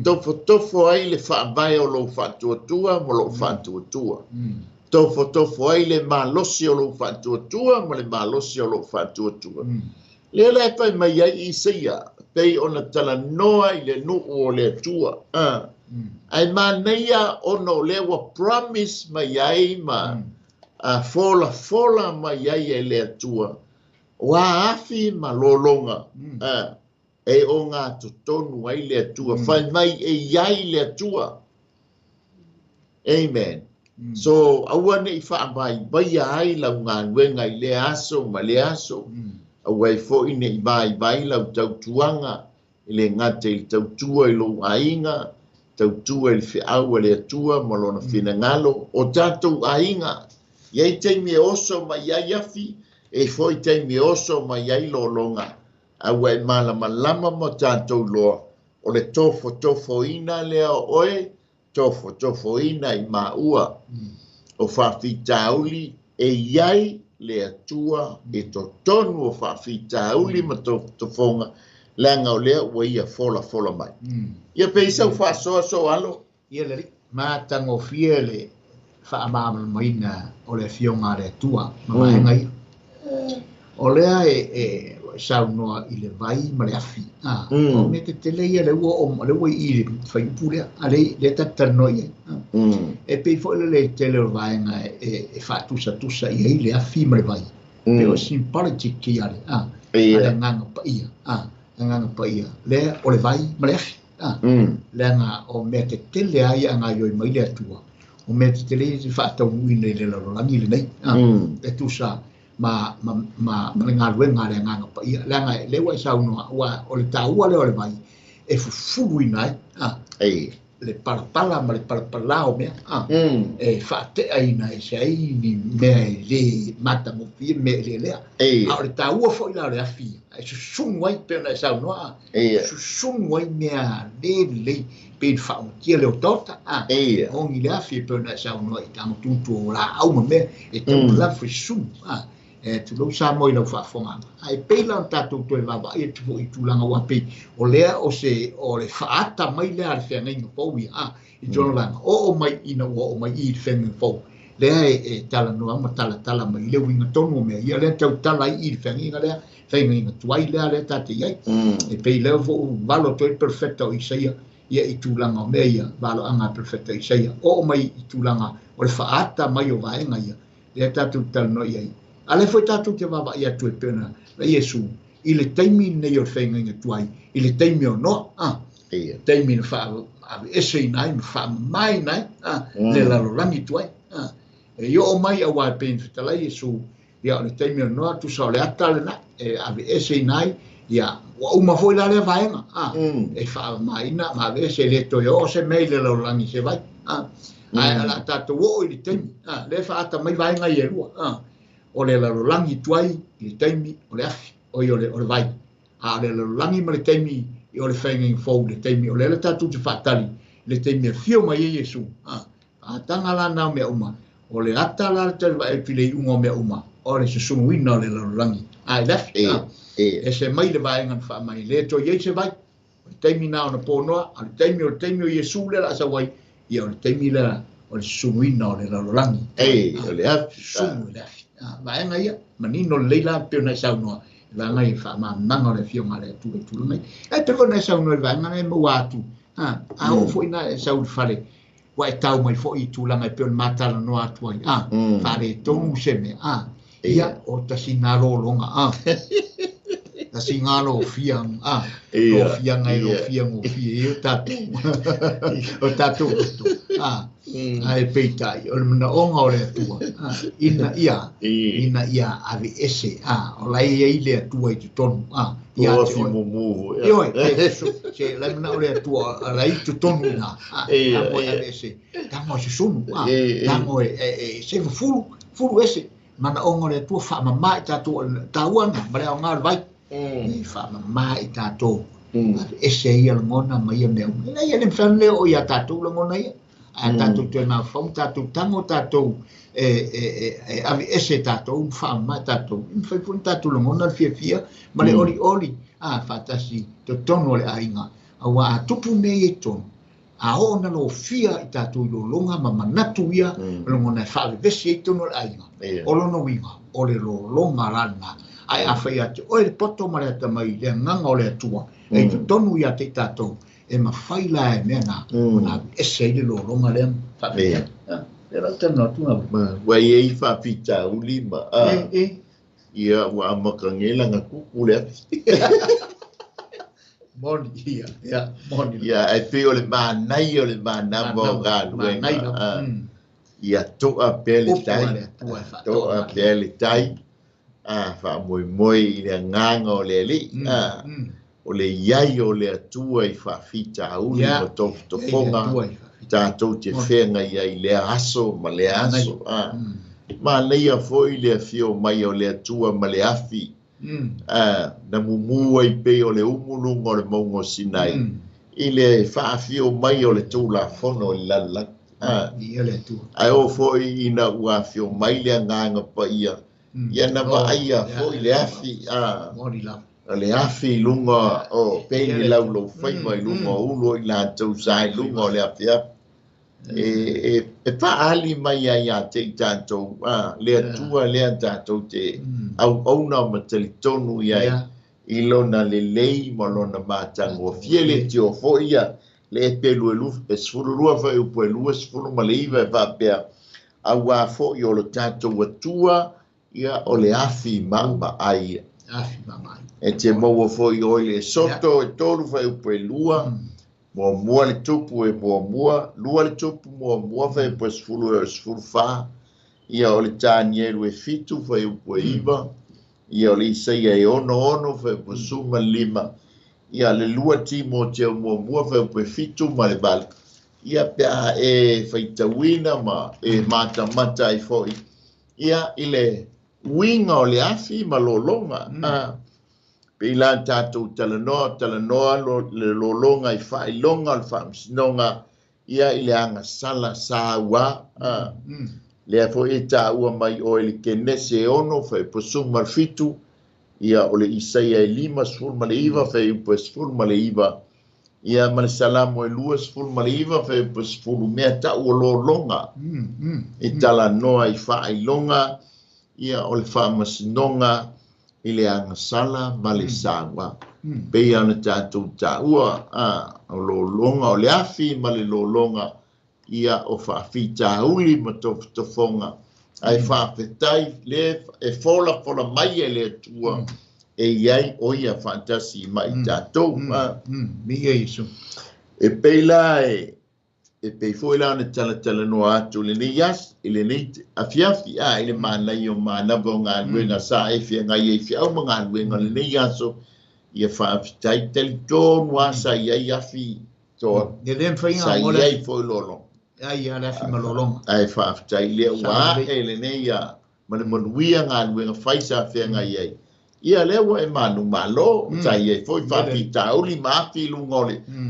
Tofotofo ai le faavae o lou faatuatua ma lou faatuatua. Tofotofo ai le malosi o lou faatuatua ma le malosi o lou faatuatua. Lea la e fai mai ai Isaia pei ona talanoa i le nuu o le Atua. Ae manaia ona o lea ua promise mai ai ma folafola mai ai e le Atua ua afi ma lologa e ogatotonu ai le Atua. Fai mai e iai le Atua. Amen. So aua nei faavaivaia ai lau galuega i lea aso ma lea aso. Aua ai fo'i nei vaivai lau tautuaga i le gata i le tautua i lou aiga, tautua i le feau a le Atua ma lona finagalo o tatou aiga. Iai taimi e oso mai ai afi, e fo'i taimi e oso mai ai lologa. Aua e malamalama ma tatou loa o le tofotofoina lea o oe, tofotofoina i maua o faafitauli e iai le Atua e totonu o faafitauli ma tofotofoga leaga o lea ua ia folafola mai. Ia pei sau faasoaso alo. Ia le Alii matagofie le faamalamalamaina o le afioga a le Atua ma vaega ia. O lea e saunoa i le vai ma le afi. O mea tetele ia lea ua i le fuaiupu lea, a lea tatou talanoa i ai. E pei foi le le tele o vaega e faatusatusa i ai le afi ma le vai. Pe o symbolic ia le le agaga paia. Agaga paia lea o le vai ma le afi. Leaga o mea tetele ai a gaioi mai le Atua. O mea tetele ia te faataunuuina i le lalolagi lenei. E tusa ma le galuega le agaga paia. Leaga lea ua e saunoa, ua o le taua lea o le vai e fufuluina ai. le palapala ma le palapala o mea e faateaina e se ai ni mea e lē matagofie mea e lelea a o le taua foʻi la o le afi e susunu ai pe ona e saunoa susunu ai mea lē lelei pe i faaogatia le otaota ogi le afi e pe ona e saunoa i tagotutu o laau ma mea e tau lava susunu e tulou sa moi lau faafogaga ae pei la ona tatou toe vaavaai atu foʻi i tulaga ua pei o lea o se o le faata mai lea a le feagaiga fou ia i tona vaega oo mai ina ua oo mai i le feagaiga fou lea e talanoa ma talatala mai le uiga tonu o mea ia lea tautala ai i le feagaiga lea feagaiga tuai lea lea tate ai e pei lea foʻu valo toe perfecta o Isaia ia i tulaga o mea ia valoaga perfecta Isaia oo mai i tulaga o le faata mai o vaega ia lea tatou talanoa i ai a le foi tatou te vaavaai atu e pena la Iesu i le taimi nei o le feagaiga tuai i le taimi o Noa taimi na faaveese ina ai ma faamamā ina ai le lalolagi tuai e oo mai auā e pei na fetalai Iesu ia o le taimi o Noa tusa o le ata lena e aveese ina ai ia ua uma foʻi la lea vaega e faamamaina ma aveese e lē toe oo se mea i le lalolagi se vai ae o le a tatou oo i le taimi lea faata mai vaega ia e lua o le lalolagi tuai i le taimi o le afi oi o le vai a o le lalolagi ma le taimi o le feagaiga fou le taimi o lea le tatou te faatali le taimi e fio mai ai Iesu faataga la na o mea uma o le ata la le tali atu i le iuga o mea uma o le susunuina o le lalolagi a i le afi e se mai le vaega na faamai lē toe iai se vai o le taimi na ona ponoa a le taimi o le taimi o Iesu lea la sau ai ia o le taimi lea o le susunuina o le lalolagi o le afi susunu i le afi vaega ia manino lelei la pe ona e saunoa vaega ia faamamaga o le afioga a le Atua i tulaga ia ae pe ona e saunoa i le vaega na e maua atu a oo foʻi na e sau i le fale ua e tau mai foʻi i tulaga e pei ona matalanoa atu ai faaletonu se mea ia o tasina lologa tasiga lofia lofiaga e lofia gofie ia o tatou loto ae peitai o le manaoga o le Atua ina ia aveese o la e iai le Atua i totonu ia te oe ioe se lai manao le Atua la i totonu ina tago e aveese tago e susunu tago e se fulu ese manaoga o le Atua faamamā i tatou taua na ma le aoga o le vai e faamamā i tatou aveese ia lagona ma ia mea uma ina ia le mafai ona le oo iā tatou lagona ia ae tatou toe mafaufau tatou tago tatou e aveese tatou ma faamamā tatou e mafai foi ona tatou lagona le fiafia ma le olioli faatasi totonu o le aiga auā a tupu mea ia i totonu a oo na lofia i tatou i lologa ma manatu ia lagona e faavevesi ai totonu o le aiga o lona uiga o le lologa la lena ae afai ia te oe le poto ma le atamai le agaga o le Atua e i totonu ia te i tatou e mafai la e mea na ona aveese ai le lologa lea faapea e lau talanoa atu na ua iai faafitauli ma ia ua amakagelaga kuku le afi moni ia ia moni ia e pei o le manaia o le manama o galuega ia toa pea le tai toa pea le tai faamoemoe i le agaga o le Alii o le iai o le Atua i faafitauli ma tofotofoga tatou te feagai ai i lea aso ma lea aso manaia foi le afio mai o le Atua ma le afi na mumu ai pei o le umu luga o le mauga o Sinai i le faafio mai o le Tulafono i le lalolagi ae oo foi ina ua afio mai le agaga paia ia na vaaia foi le afi o le afi i luga o pei ni laulou faiva i luga o ulu o i latou sa i luga o le afiafi e faaali mai ai ia te i tatou le Atua lea tatou te auauna ma talitonu i ai i lona lelei ma lona matagofie le tio foi ia le epelu e 12 fuaiupu e 29 e faapea auā foʻi o lo tatou Atua ia o le afi maamaai afi maamaai e te maua foi oe le Soto e 3 fuaiupu e 2 muamua le tupu e muamua lua le tupu muamua fuaiupu e 10 e 14 ia o le Tanielu e 7 fuaiupu e 9 ia o le Isaia e 66 fuaiupu e 15 ia le lua Timoteo muamua fuaiupu e 7 ma le 8 Ia pe a e faitauina ma e matamata ai foi ia i le uiga o le afi ma lologa. Pe la tatou talanoa le lologa i faailoga o le faamasinoga ia i le agasala saua. Lea foi e taua mai o le Kenese 6 fuaipusuma 7 ia o le Isaia 59 fuaipusuma 19 ia ma le Salamo 29 fuaipusuma mea tau o lologa e talanoa i faailoga ia o le faamasinoga i le agasala ma le saua. Pei ona tatou taua o lologa o le afi ma le lologa ia o faafitauli ma tofotofoga ai faafetai le e folafola mai e le Atua e iai o ia faatasi ma i tatou. E pei la e pei foi la ona talatalanoa atu lenei aso i lenei afiafi i le manaia o manava o galuega sa e feagai ai feau ma galuega lenei aso ia faafetai talitonu a sa i ai afi toa sa i ai foi lolo. Ai a le afi ma lologa. Ai faafetai lea ua ae lenei ia ma le manuia galuega fai sa feagai ai. Ia lea ua e manumalo sa i ai foi faafitauli ma afi i luga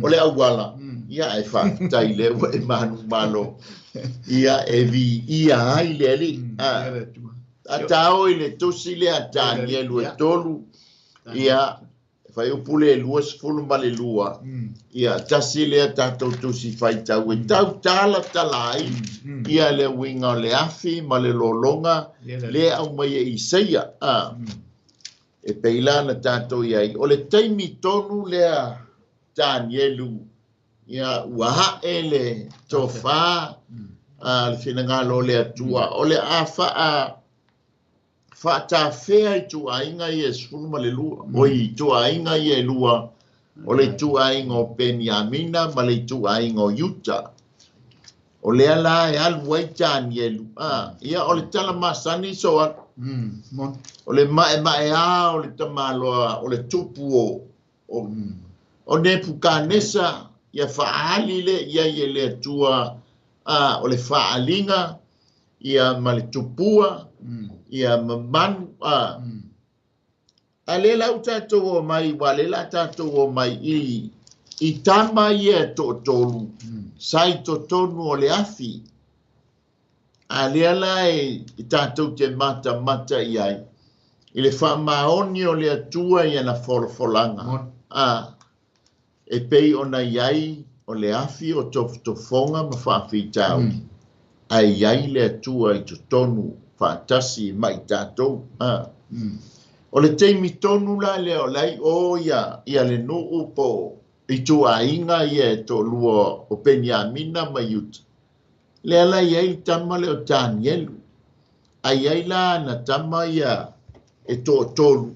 o le auala. Ia e faafetai lea ua e manumalo. Ia e viia ai le Alii. A tao i le tusi lea Tanielu e 3 ia faiupu le 22 ia tasi lea tatou tusi faitau e tau talatala ai ia le uiga o le afi ma le lologa le aumai e Isaia. E pei la na tatou iai o le taimi tonu lea Tanielu ia ua hae le tofa le finagalo o le Atua o le a faatafea i tuaiga ia e 12 o i tuaiga ia e 2 o le tuaiga o Peniamina ma le tuaiga o Iuta. O lea la e alu ai Tanielu. Ia o le tala masani so atu. O le maemaea o le tamaloa o le tupu o Nepukanesa ia faali le ia i le Atua o le faaliga ia ma le tupua ia mamanu a le lau tatou o mai ua le la tatou o mai i tama ia toatolu sa i totonu o le afi. A lea la e tatou te matamata i ai i le faamaoni o le Atua ia na folafolaga. E pei ona i ai o le afi o tofotofoga ma faafitauli. Ai iai le Atua i totonu faatasi ma i tatou. O le taimi tonu la lea o lai o ia le nuu po i tuaiga ia e toalua o Peniamina ma Iuta. Lea la iai tama le o Tanielu. Ai ai la na tama ia e toatolu.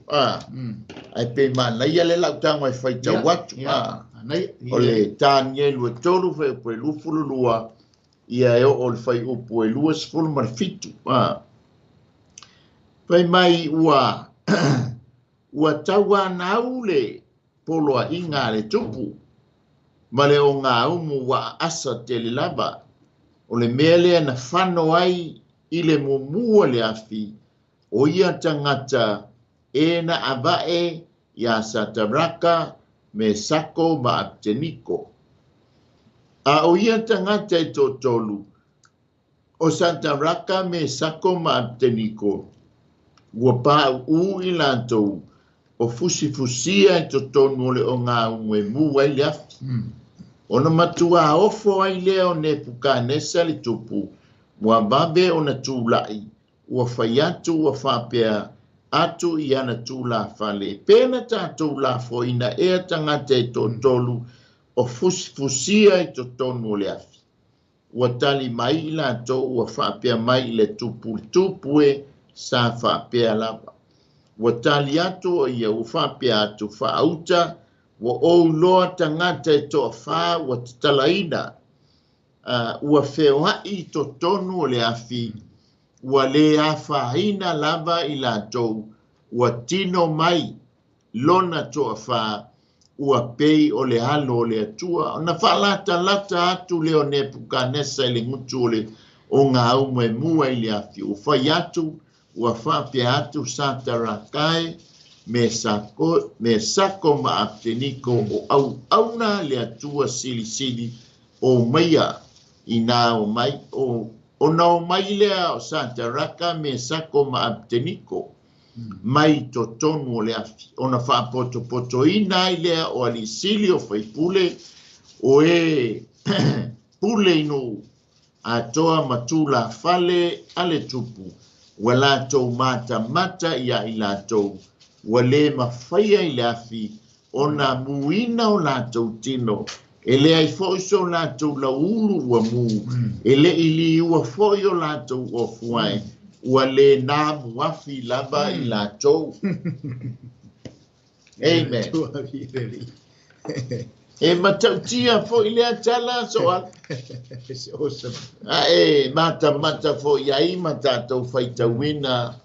Ai pe manaia le lautago e faitau atu. O le Tanielu e 3 faiupu e 22 ia e oo le faiupu e 27. Fai mai ua tauanau le poloaiga a le tupu ma le ogaumu ua aasa tele lava. O le mea lea na fano ai i le mumua le afi o ia tagata e na avae ia Sataraka, Mesako ma Abteniko. A o ia tagata e toatolu o Sataraka, Mesako ma Abteniko ua pauu i latou o fusifusia i totonu o le ogaumu e mu ai le afi. Ona matua ofo ai lea o Nepukanesa le tupu ua vave ona tulai ua fai atu ua faapea atu i ana tulafale. Pe na tatou lafoina ea tagata e toatolu o fusifusia i totonu o le afi. Ua tali mai i latou ua faapea mai i le tupu le tupu e sa faapea lava. Ua tali atu o ia ua faapea atu faauta ua ouloa tagata e toafa ua tatalaina. Ua feoai i totonu o le afi ua le afaina lava i latou ua tino mai lona toafa ua pei o le alo o le Atua. Ona faalatalata atu lea o Nepukanesa i le gutu o le ogaumu e mua i le afi. Ua fai atu, ua faapea atu Sataraka e, Mesako ma Apeteniko o auauna le Atua silisili o maia ina o mai o ona o mai lea o Sataraka, Mesako ma Apeteniko mai totonu o le afi. Ona faapotopotoina ai lea o alisili o faipule o e pule i nuu atoa ma tulafale a le tupu ua latou matamata ia i latou ua le mafaia i le afi ona muina o latou tino e leai foi so latou lauulu ua mu e le i liua foi o latou ofuae ua le namu afi lava i latou. Amen. E matautia foi lea tala so ala. It's awesome. A e matamata foi ai ma tatou faitauina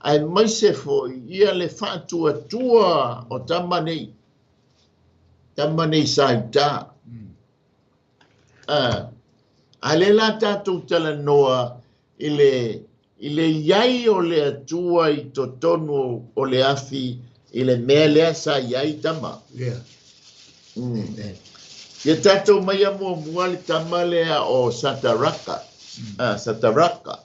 ae maise foi ia le faatuatua o tama nei. Tama nei sa i uta. A le la tatou talanoa i le iai o le Atua i totonu o le afi i le mea lea sa iai tama. Yeah. Ia tatou mai a muamua le tama lea o Sataraka. Sataraka.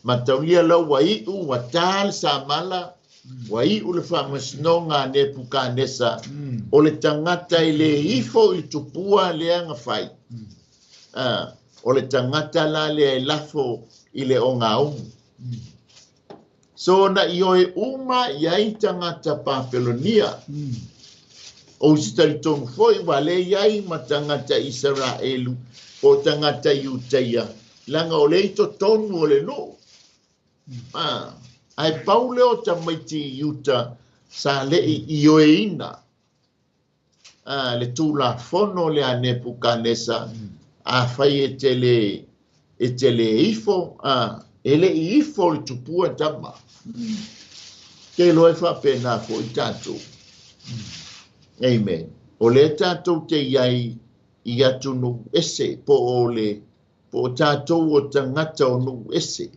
Mataulia lau ua iu, ua tā le samala, ua iu le faamasinoga a Nepukanesa, o le tagata i le ifo i le tupua lea na fai. O le tagata la lea e lafo i le ogaumu. So na i oe uma iai tagata Papelonia. O isi talitonu foi ua le iai ma tagata Isaraelu po tagata Iutaia, laga o le i totonu o le nuu. Ae pau lea o tamaiti i Iuta sa le'i ioeina le Tulafono lea a Nepukanesa afai e te le ifo, e le'i ifo le tupua tama. Ke loa e faapena foi tatou. Amen. O le tatou te iai i atunuu ese po o le po o tatou o tagata o nuu ese.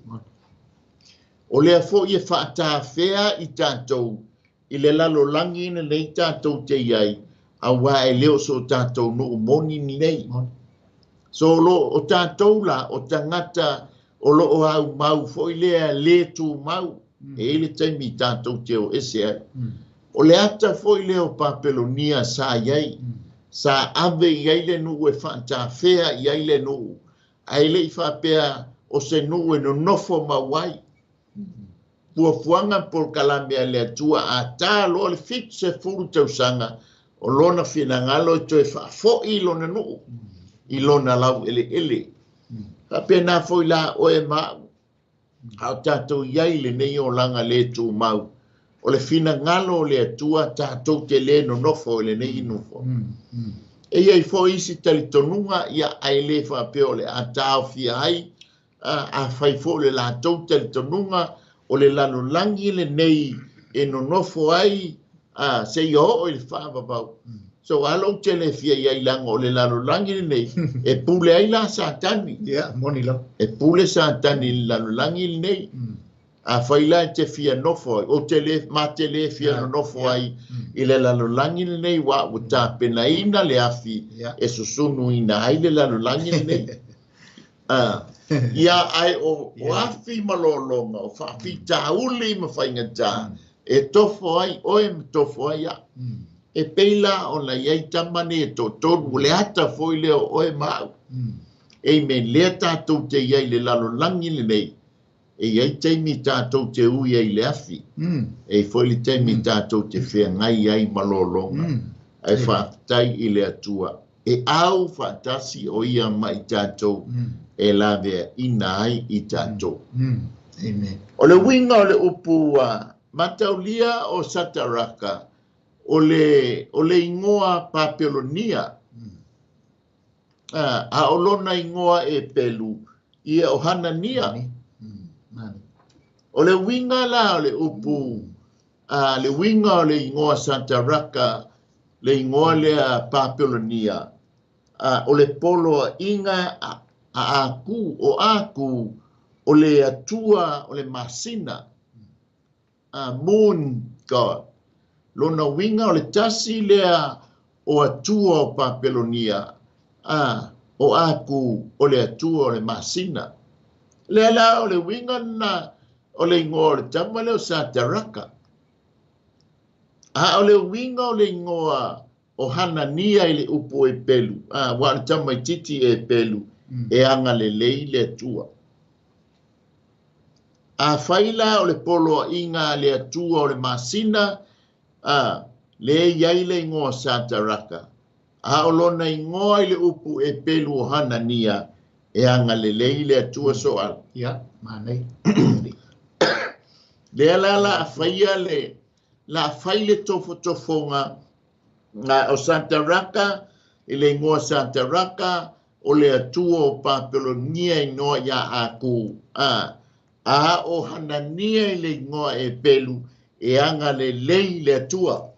O lea foi e faatafea i tatou i le lalolagi lenei tatou te iai auā e le o so tatou nuu moni lenei. So lo o tatou la o tagata o lo o au mau foi lea le tumau e i le taimi tatou te o ese ai. O le ata foi lea o Papelonia sa iai, sa ave iai le nuu e faatafea iai le nuu, ae le'i faapea o se nuu e nonofo mau ai. Puapuaga polokalame a le Atua a tā loa le 70 tausaga o lona finagalo e toe faafo'i i lona nuu, i lona laueleele. Faapena foi la oe ma a'u, a o tatou iai lenei olaga le tumau. O le finagalo o le Atua tatou te le nonofo i lenei nofo. E iai foi isi talitonuga ia ae le faapea o le a taofia ai a fai foi le latou talitonuga o le lalolagi lenei e nonofo ai seia oo i le faavavau. So alo ou te le fia iai laga o le lalolagi lenei e pule ai la Satani. Yeah, moni la. E pule Satani i le lalolagi lenei. A fai la e te fia nofo ai, o te le, ma te le fia nonofo ai i le lalolagi lenei ua ua tapenaina le afi e susunuina ai le lalolagi lenei. Ia ai o afi ma lologa, o faafitauli ma faigata, e tofo ai oe ma tofo ai a'u. E pei la ona iai tama nei e toatolu, o le ata foi lea o oe ma a'u. Amen. Lea tatou te iai le lalolagi lenei, e iai taimi tatou te ui ai i le afi. E foi le taimi tatou te feagai ai ma lologa. Ae faafetai i le Atua. E au faatasi o ia ma i tatou e laveaina ai i tatou. Amen. O le uiga o le upu mataulia o Sataraka, o le igoa Papelonia. A o lona igoa e pelu, ia o Hanania. O le uiga la o le upu, le uiga o le igoa Sataraka, le igoa lea Papelonia, o le poloaiga a Aku, o Aku, o le Atua o le masina, moon god. Lona uiga o le tasi lea o Atua o Papelonia, o Aku o le Atua o le masina. Lea la o le uiga na o le igoa o le tama lea o Sataraka. A o le uiga o le igoa o Hanania i le upu e pelu, wa le tamaititi e pelu, e agalelei le Atua. A fai la o le poloaiga le Atua o le masina, le iai le igoa Sataraka. A o lona igoa i le upu e pelu o Hanania, e agalelei le Atua soala. Ia, manei. Lea la la faia le, la fai le tofotofoga o Sataraka, i le igoa Sataraka, o le Atua o Papelonia igoa ia Aku. A o Hanania i le igoa e pelu, e agalelei le Atua.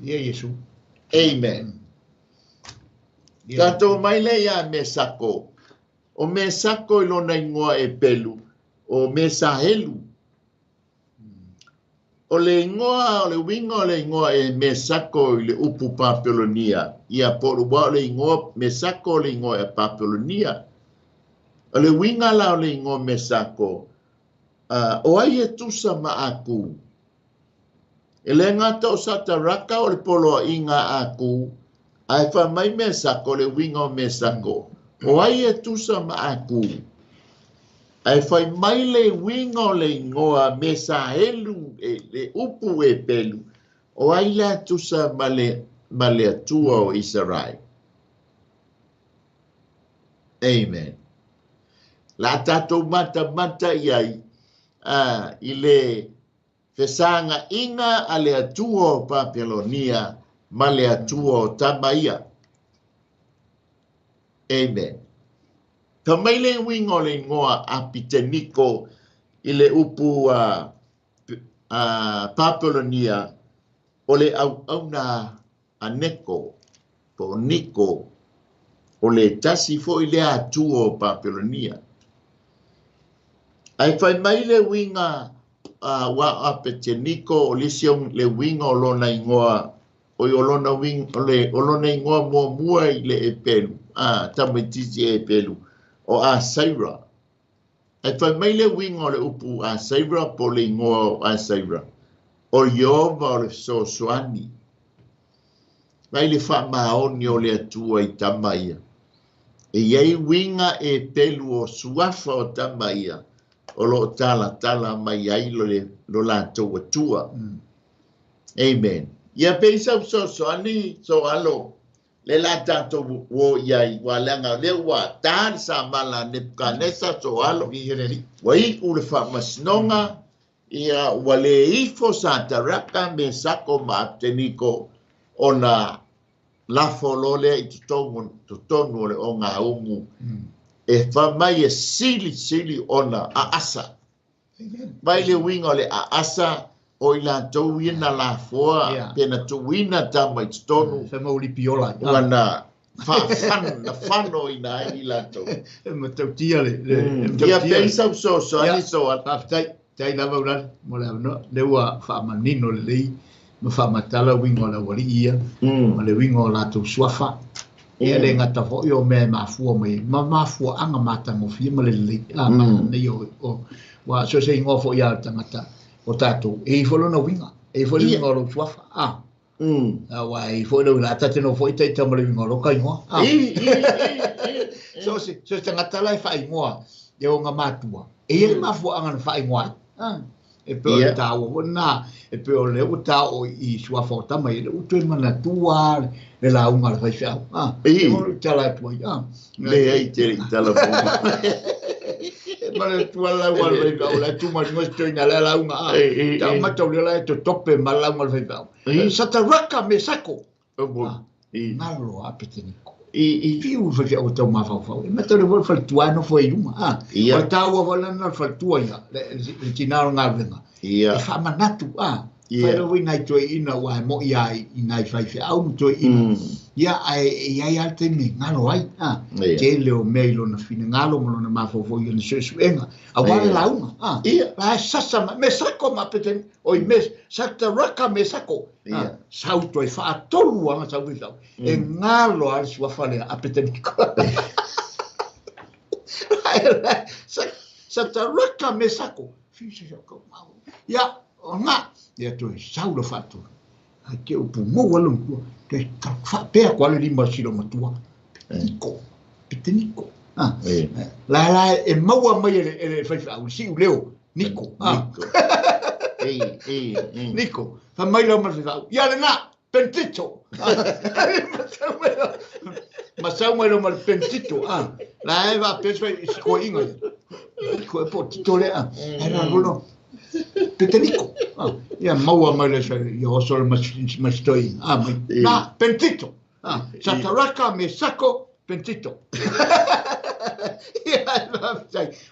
Ia Iesu. Amen. Tatou mai le ia Mesako. O Mesako i lona igoa e pelu, o Mesahelu. O le igoa, o le uiga o le igoa e Mesako i le upu Papelonia. Ia po o le igoa Mesako o le igoa e Papelonia. O le uiga la o le igoa Mesako, o ai e tusa ma Aku. E le gata o Sataraka o le poloaiga Aku, ae faamai Mesako le uiga o Mesako. O ai e tusa ma Aku. Ae fai mai le uiga o le igoa Mesahelu, le upu e pelu, o ai la tusa ma le Atua o Israel. Amen. La tatou matamata iai i le fesagaina a le Atua o Papelonia ma le Atua o Tamaia. Amen. Ka mai le uiga o le igoa Apiteniko i le upu Papelonia, o le auauna a Neko, po o Niko, o le tasi foi lea Atua o Papelonia. Ae fai mai le uiga wa Apiteniko o lisi le uiga o lona igoa, o lona uiga, o lona igoa muamua i le e pelu, tamaititi e pelu, o Asaira. Ae fai mai le uiga o le upu Asaira po le igoa o Asaira, o Iova o le fesoasoani. Mai le faamaoni o le Atua i tama ia. E iai uiga e pelu o suafa o tama ia, o loo talatala mai ai lo latou Atua. Amen. Ia peisa fesoasoani soalo, le la tatou o iai, ua leaga lea ua tā le samala Nebukanesa soalo. Ua iu le faamasinoga, ia ua le ifo Sataraka, Mesako ma Apiteniko, ona lafo lo lea i totonu o le ogaumu. E faamai e silisili ona aasa. Mai le uiga o le aasa, o i latou ia na lafoa, pe na tuuina tama i totonu. Se mauli piola. Ua na faafano ina ai i latou. E matautia le. Ia peisa fesoasoani soala. Faafetai, tai lava ulale, mo le avanoa. Le ua faamanino lelei, ma faamatala uiga o le aualii ia, ma le uiga o latou suafa. Ia le gata foi o mea e mafua mai, ma mafuaaga matagofie ma le lelei. Nei o ua so se igoa foi a le tagata o tatou, e i foi lona uiga, e i foi le uiga o lou suafa. Ua e i foi le uiga, tate no foi taita ma le uiga o lou kaigoa. So se tagata la e faaigoa e ona matua, e ia le mafuaaga na faaigoa ai. E pe o le tāua foi na, e pe o le ua tā o i suafa o tama i le utu e manatua le lauga le faifeau. E o le tala atu ai. Le ai te i tala mo. E manatua le lauga le faifeau, le tu mai ngoe toi na le lauga. Ta matau le la e totope ma lauga le faifeau. Sataraka Mesako. Ngalo a Peteniko. I fiu faifeau tau mafaufau. E matau le foi faletua no foi i luga. O le tāua foi lana le faletua ia, le tina o galuega. E faamanatu. Whai nai toe ina ua e mo ia i nai whaiwhe au ma toe ina. Ia, ai e ai al te me ngalo ai. Te leo mea i lona whina ngalo ma lona mawhawhau i ana suesuenga. A wale launga. La e sasa ma, me sako ma peten, oi me sataraka me sako. Sau toe whaatolu anga sau withau. E ngalo al suafa lea a peteniko. Sataraka me sako. Ia, o ngā, ia toe saula whātua. Ai te upu mō alu matua, toe whapea ko ale lima silo matua. Peteniko, peteniko. La la e maua mai e whaiwha au, si uleo, Niko. Niko. Niko. Wha mai lau ma whaiwha au. Ia le ngā, pentito. Masau mai lau ma le pentito. La e wha peswai i sikoa inga. Niko e po tito lea. Ai la lolo. Peteniko. Ia maua mai le sa ia oso le masitoi. Mai. Na, pentito. Sataraka me sako pentito. Ia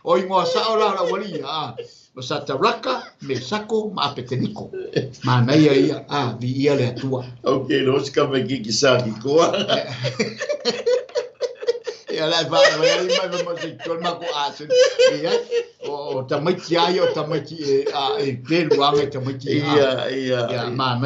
o ingoa sao la la wali ia. O sataraka me sako ma peteniko. Ma nei ia vi ia le atua. Okay, no ska me ki sa ki koa. Ia la va va mai ma ma se tol ma ko a se. Ia o tamaiti ai o tamaiti e a e pelu anga tamaiti ia ia ia ma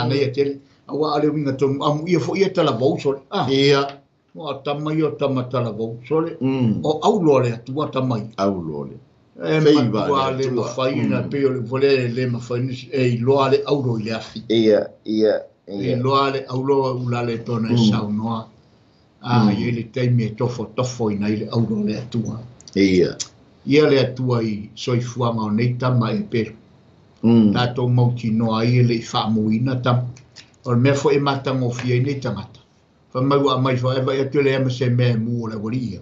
nei tele awa ale winga tonu amu ia fo ia tala vau sole ia o tamai o tamatala vau sole o aulo le atua tamai aulo le e matua le mafai na pe o le vole le mafai e iloa le aulo i le afi ia ia ia iloa le aulo ula le tona e saunoa a ia le taimi e tofo tofo ina i le aulo le atua ia ia le atua i soifuaga o nei tama e pelu. Tātou mautinoa ai e le i faamuina tama. O le mea foi e matagofie ai nei tagata. Faamau a mai faeva ia atu le ama se mea e mu o le aualii ia.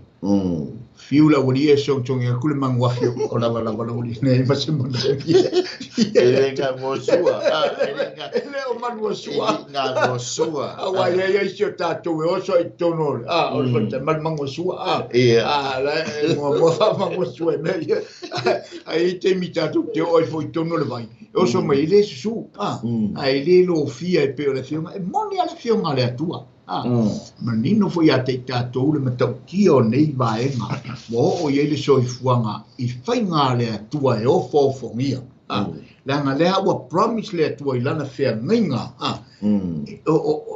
Fiu le aualii e sogosogi aku le maguafi o lavalava le aualii nei ma se manaomia. E le gagosua. E le o manuasua. E gagosua. Auā ia ia isi o tātou e oso i totonu o le o le faletalimalo ma le maguasua. Ia. La e muamua faamaguasua e mea ia. Ai taimi tātou te oo ai foi i totonu o le vai. E oso mai e le susū. Ae le lofia e pei o le afioga. E moni a le afioga a le Atua. Manino foi a te i tātou le matautia o nei vaega. Ua oo i ai le soifuaga i faiga le Atua e ofoofogia. Leaga lea ua promise le Atua i lana feagaiga.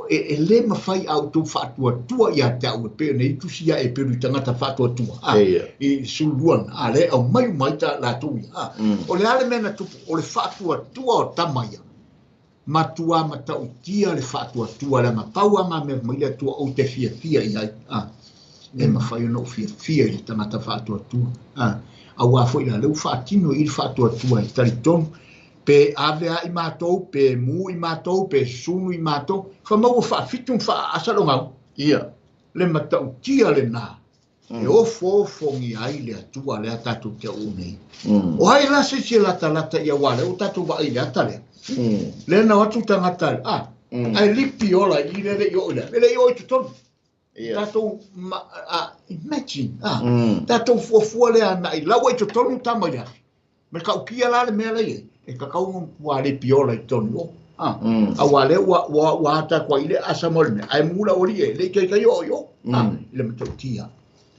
E le mafai a outou faatuatua ia te au e pei ona i tusi ia e pelu i tagata faatuatua. I suluana. A le au mai mai ta latou ia. O le a le mea na tupu, o le faatuatua o tama ia. Matua matautia le faatuatua leaga pau a ngā mea mai le Atua ou te fiafia i ai. E mafai ona ou fiafia i le tagata faatuatua. Auā foi la leu faatino i le faatuatua e talitonu. Pe ave a i mātou, pe mu i mātou, pe sunu i mātou. Whamaua whaafitu whaasa lo ngau. Ia. Le matautia le nā. E ofoofongi ai le Atua lea tātou te au nei. O hai la se se lata lata ia wale, o tātou wa i le ata lea. Le na atu tangata, ai lipi ola i le le i o le, le i o i tutonu. Tātou, imagine, tātou fuafua lea na i laua i tutonu tama i le afi. Me ka ukia la le mea lei e kakau ua lipi ola i tonu o. Aua le ua ata kua i le asa mo le mea. Ai mula ori e, le i kai o i o. I le matautia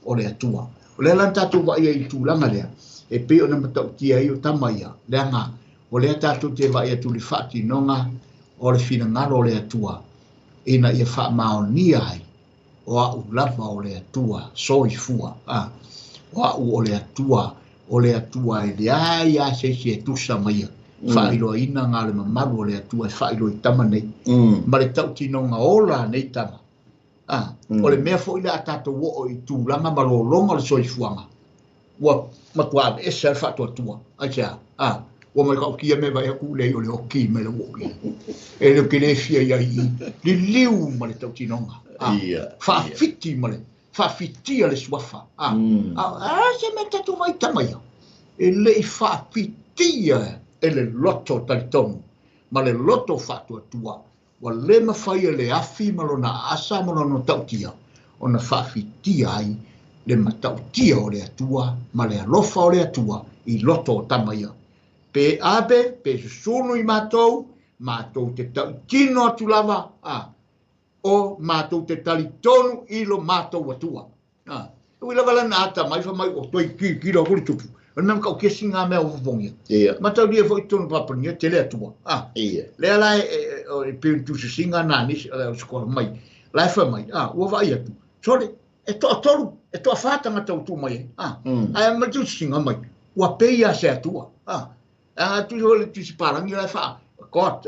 o le Atua. O le lan tātou wa ia i tūlanga lea, e pe o na matautia i o tama ia. Leaga, o lea tātou te wa ia tuli whaatinoga o le whinangaro o le Atua. Ina ia whaamaonia ai o au lava o le Atua, soifua. O au o le Atua, o le Atua e le ai a se se tusa mai. Whailoa ina ngā le mamalu o le Atua e whailoa i tama nei. Ma le tautinoga ola nei tama. O le mea foi le a tātou o i tūlanga ma lolonga o le soifuaga. Ua matua ave ese le faatuatua. Ai se a. Ua mai kaukia me vai aku lei o le oki me le uo. E le ke le fia ia i liliu ma le tautinoga. Faafiti ma le faafitia le suafa. A se mea tātou vai tama ia. E le i faafitia e le loto talitonu. Ma le loto faatuatua. Ua le mafai e le afi ma lona asa ma lona tautia. Ona faafitia ai le matautia o le Atua ma le alofa o le Atua i loto o tama ia. Pe abe, pe susunu i mātou, Mātou te tautino atu lava, o mātou te talitonu i lo mātou atua. Ui lava lana ata mai fa mai o toi ki ki ro kuri tupu. O mea kau kesi ngā mea o fofongia. Ia. Matauria foi tonu papania te le atua. Ia. Lea la e pe tu singa nā nisi o le skola mai. La e fa mai. Ua vai atu. Sore, e toa tolu, e toa whātanga tau tū mai. Ai ma tu singa mai. Ua peia se atua. A tu le tu si parangi la fa. God,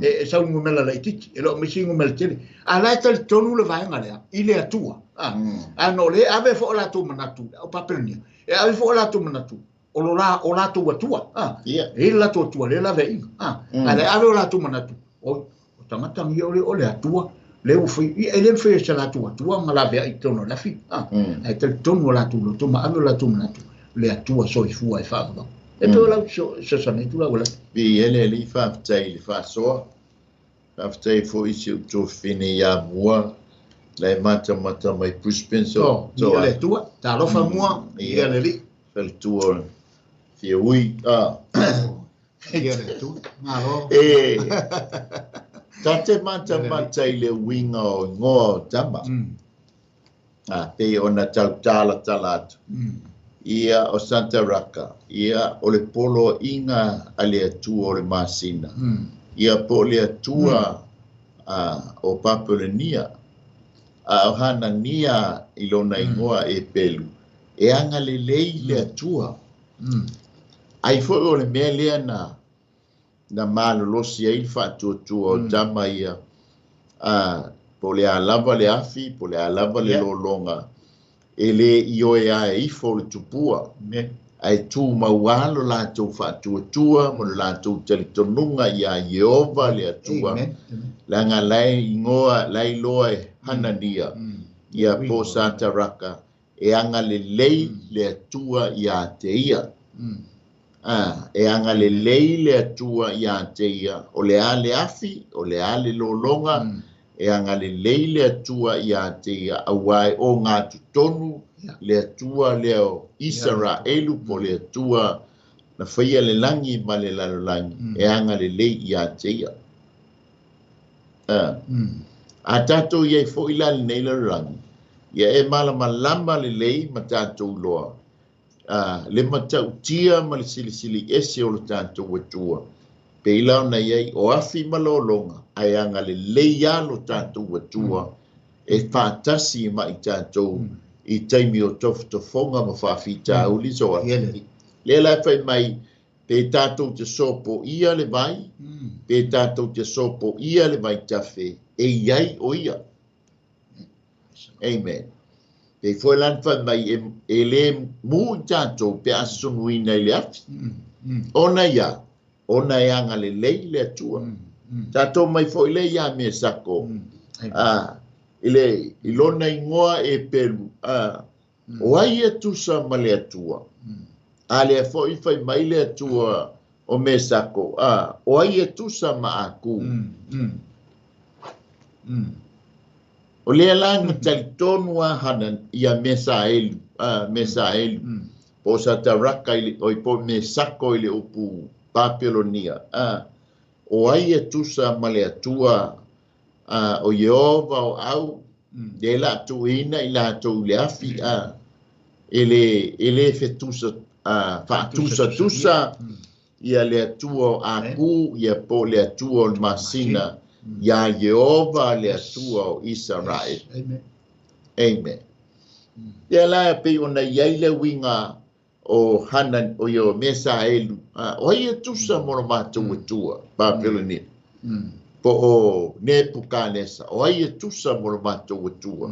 e sau ngumela la ititi, e lo misi ngumela tele. A la tali tonu le vaenga lea, i le atua. A no le ave fo la tu manatu, o papelnia. E ave fo la tu manatu. O lo la o la tu atua. E la tu atua le la ve. A le ave o la tu manatu. O tangata ngi o le atua. Le u fi e le fi se la tu atua ma la ve i tono la fi. E tali tonu la tu lo tu ma ave la tu manatu. Le atua soifua e fa. E te lau so nei tu lau la. Bi ele li whaftai le whasoa. Whaftai fo isi u tō whine ia mua. Lai mata mata mai Brisbane. So, so le tua, ta alofa mua, ia le li. Whale tua, whia ui. Ia le tua, malo. E, ta te mata mata i le winga o ngoa o tama. Te ona tau tala tala atu. Ia o Santa Raka, ia o le polo inga a le atua o le masina. Ia po le atua o Papulania, a o Hanania i lona ingoa e pelu. E anga le lei le atua. Ai foi o le mea lea na malolosi ai le faatuatua o tama ia. Po le alava le afi, po le alava le lolonga. E le ioe a e ifo le tupua. Ai tū maualo lātou faatuatua, mo le lātou talitonunga ia Iehova le atua. Langa lai ingoa, lai loa e Hanania, ia po Santa Raka. E anga le lei le atua ia te ia. E anga le lei le atua ia te ia. O le a le afi, o le a le lolonga, e anga le lei le atua ia te ia. Auai o ngā tutonu, le atua leo Israelu po le atua na whaia le langi ma le lalolangi. E anga le lei ia te ia. A tātou ia i fo ila le nei lalolangi. Ia e malama lama le lei ma tātou loa. Le matautia ma le silisili ese o le tātou atua. Pe ila ona iai o afi ma lolonga. Ai anga le lei alo tātou atua. E whātasi ma i tātou i taimi o tofotofonga ma whaafita uli soa. Le la whai mai, pe tātou te sopo ia le vai, pe tātou te sopo ia le vai tawhe, e iai o ia. Amen. Pe foi lan whai mai, e le mu i tātou pe asunuina i le afi. Ona ia, ona e anga le lei le atua. Tātou mai foi le ia me sako. I lona ingoa e pelu. O ai e tusa ma le atua. A le foi fai mai le atua o me sako. O ai e tusa ma aku. O lea langa talitonu a hana ia Mesaelu. Mesaelu. Po sa taraka i po me sako i le upu Babilonia. O ai e tusa ma le atua. O Iehova o au, le la tuina i la tou le afi, e le fetusa, faatusa tusa, ia le atua o aku, ia po le atua o le masina, ia Iehova le atua o Israel. Amen. Ia la pe ona iai le winga o Hanan, o ia Mesaelu, o ia tusa mo le mātou atua, Babilonia. Po o Nebukanesa, o ai e tusa mo le mātou atua.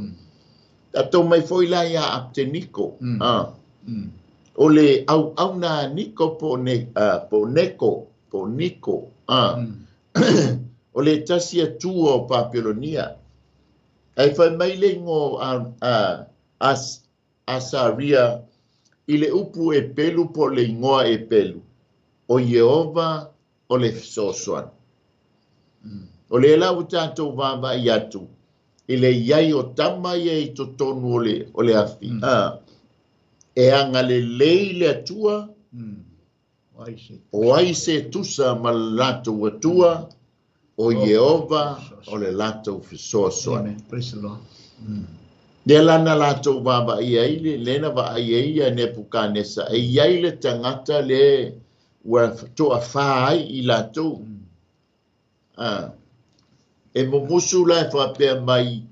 Tātou mai foi la ia Apteniko. O le au au nā Niko po Neko, po Niko. O le tasi atua o Babilonia. Ai whai mai le ingo Asaria i le upu e pelu po le ingoa e pelu. O Iehova o le fesoasoani. O le lau tātou vava i atu, i le iai o tama ia i totonu o le afi. E anga le lei le atua, o ai se tusa ma le latou atua, O Ieova o le latou fesoasoani. Amen. Praise the Lord. Lea lana latou vaavaai ai le lena vaai ai ia Nepukanesa e iai le tagata le ua toafā ai i latou. E mumusu la e faapea mai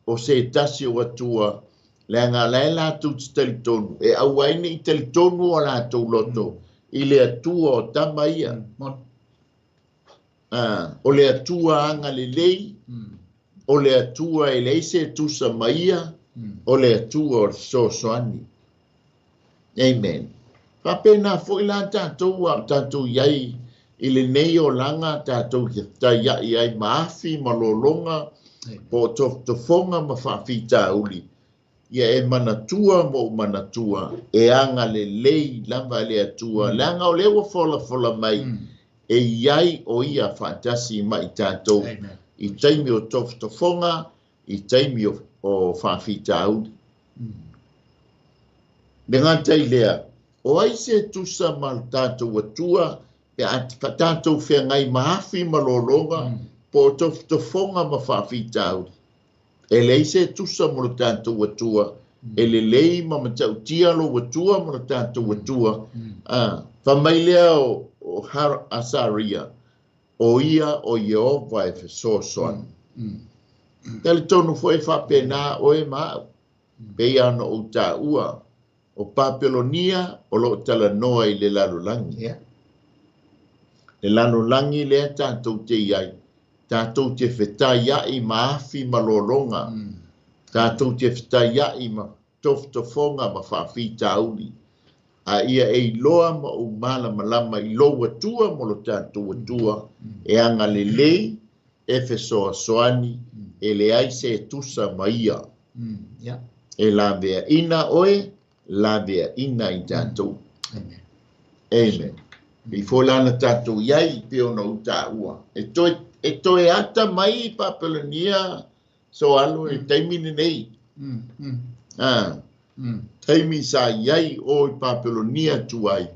o se tasi o atua leaga la e latou te talitonu e aua ai nei talitonu o latou loto i le Atua o tama ia. O le Atua agalelei, o le Atua e leai se tusa ma ia, o le Atua o le fesoasoani. Amen. Faapena foi la tatou a tatou iai i lenei olaga tatou te fetaiai ai ma afi ma lologa po o tofotofoga ma faafitauli. Ia e manatua ma ou manatua e agalelei lava le Atua. Leaga o lea ua folafola mai e iai o ia faatasi ma i tatou i taimi o tofotofoga, i taimi o faafitauli. Le gata i lea, o ai se tusa ma le tatou Atua pe a tatou feagai ma afi ma lologa po o tofotofoga ma faafitauli. E leai se tusa mo le tatou Atua, e lelei ma matautia lou Atua mo le tatou Atua. Fai mai lea o Asaria, o ia o Ieova e fesoasoani. Talitonu foi faapena oe ma au, pei ona ou taua, o Papelonia o loo talanoa i le lalolagi. Le lalolagi lea tatou te iai, tatou te fetaiai ma afi ma lologa, tatou te fetaiai ma tofotofoga ma faafitauli. A ia e iloa ma ou malamalama i lou Atua mo lo tatou Atua, e agalelei, e fesoasoani, e leai se tusa ma ia. E laveaina oe, laveaina i tatou. Amen. Amen. I fo lana tatou iai pe ona ou taua. E toe ata mai Papelonia so alo e taimi lenei. Taimi sa iai o i Papelonia tuai.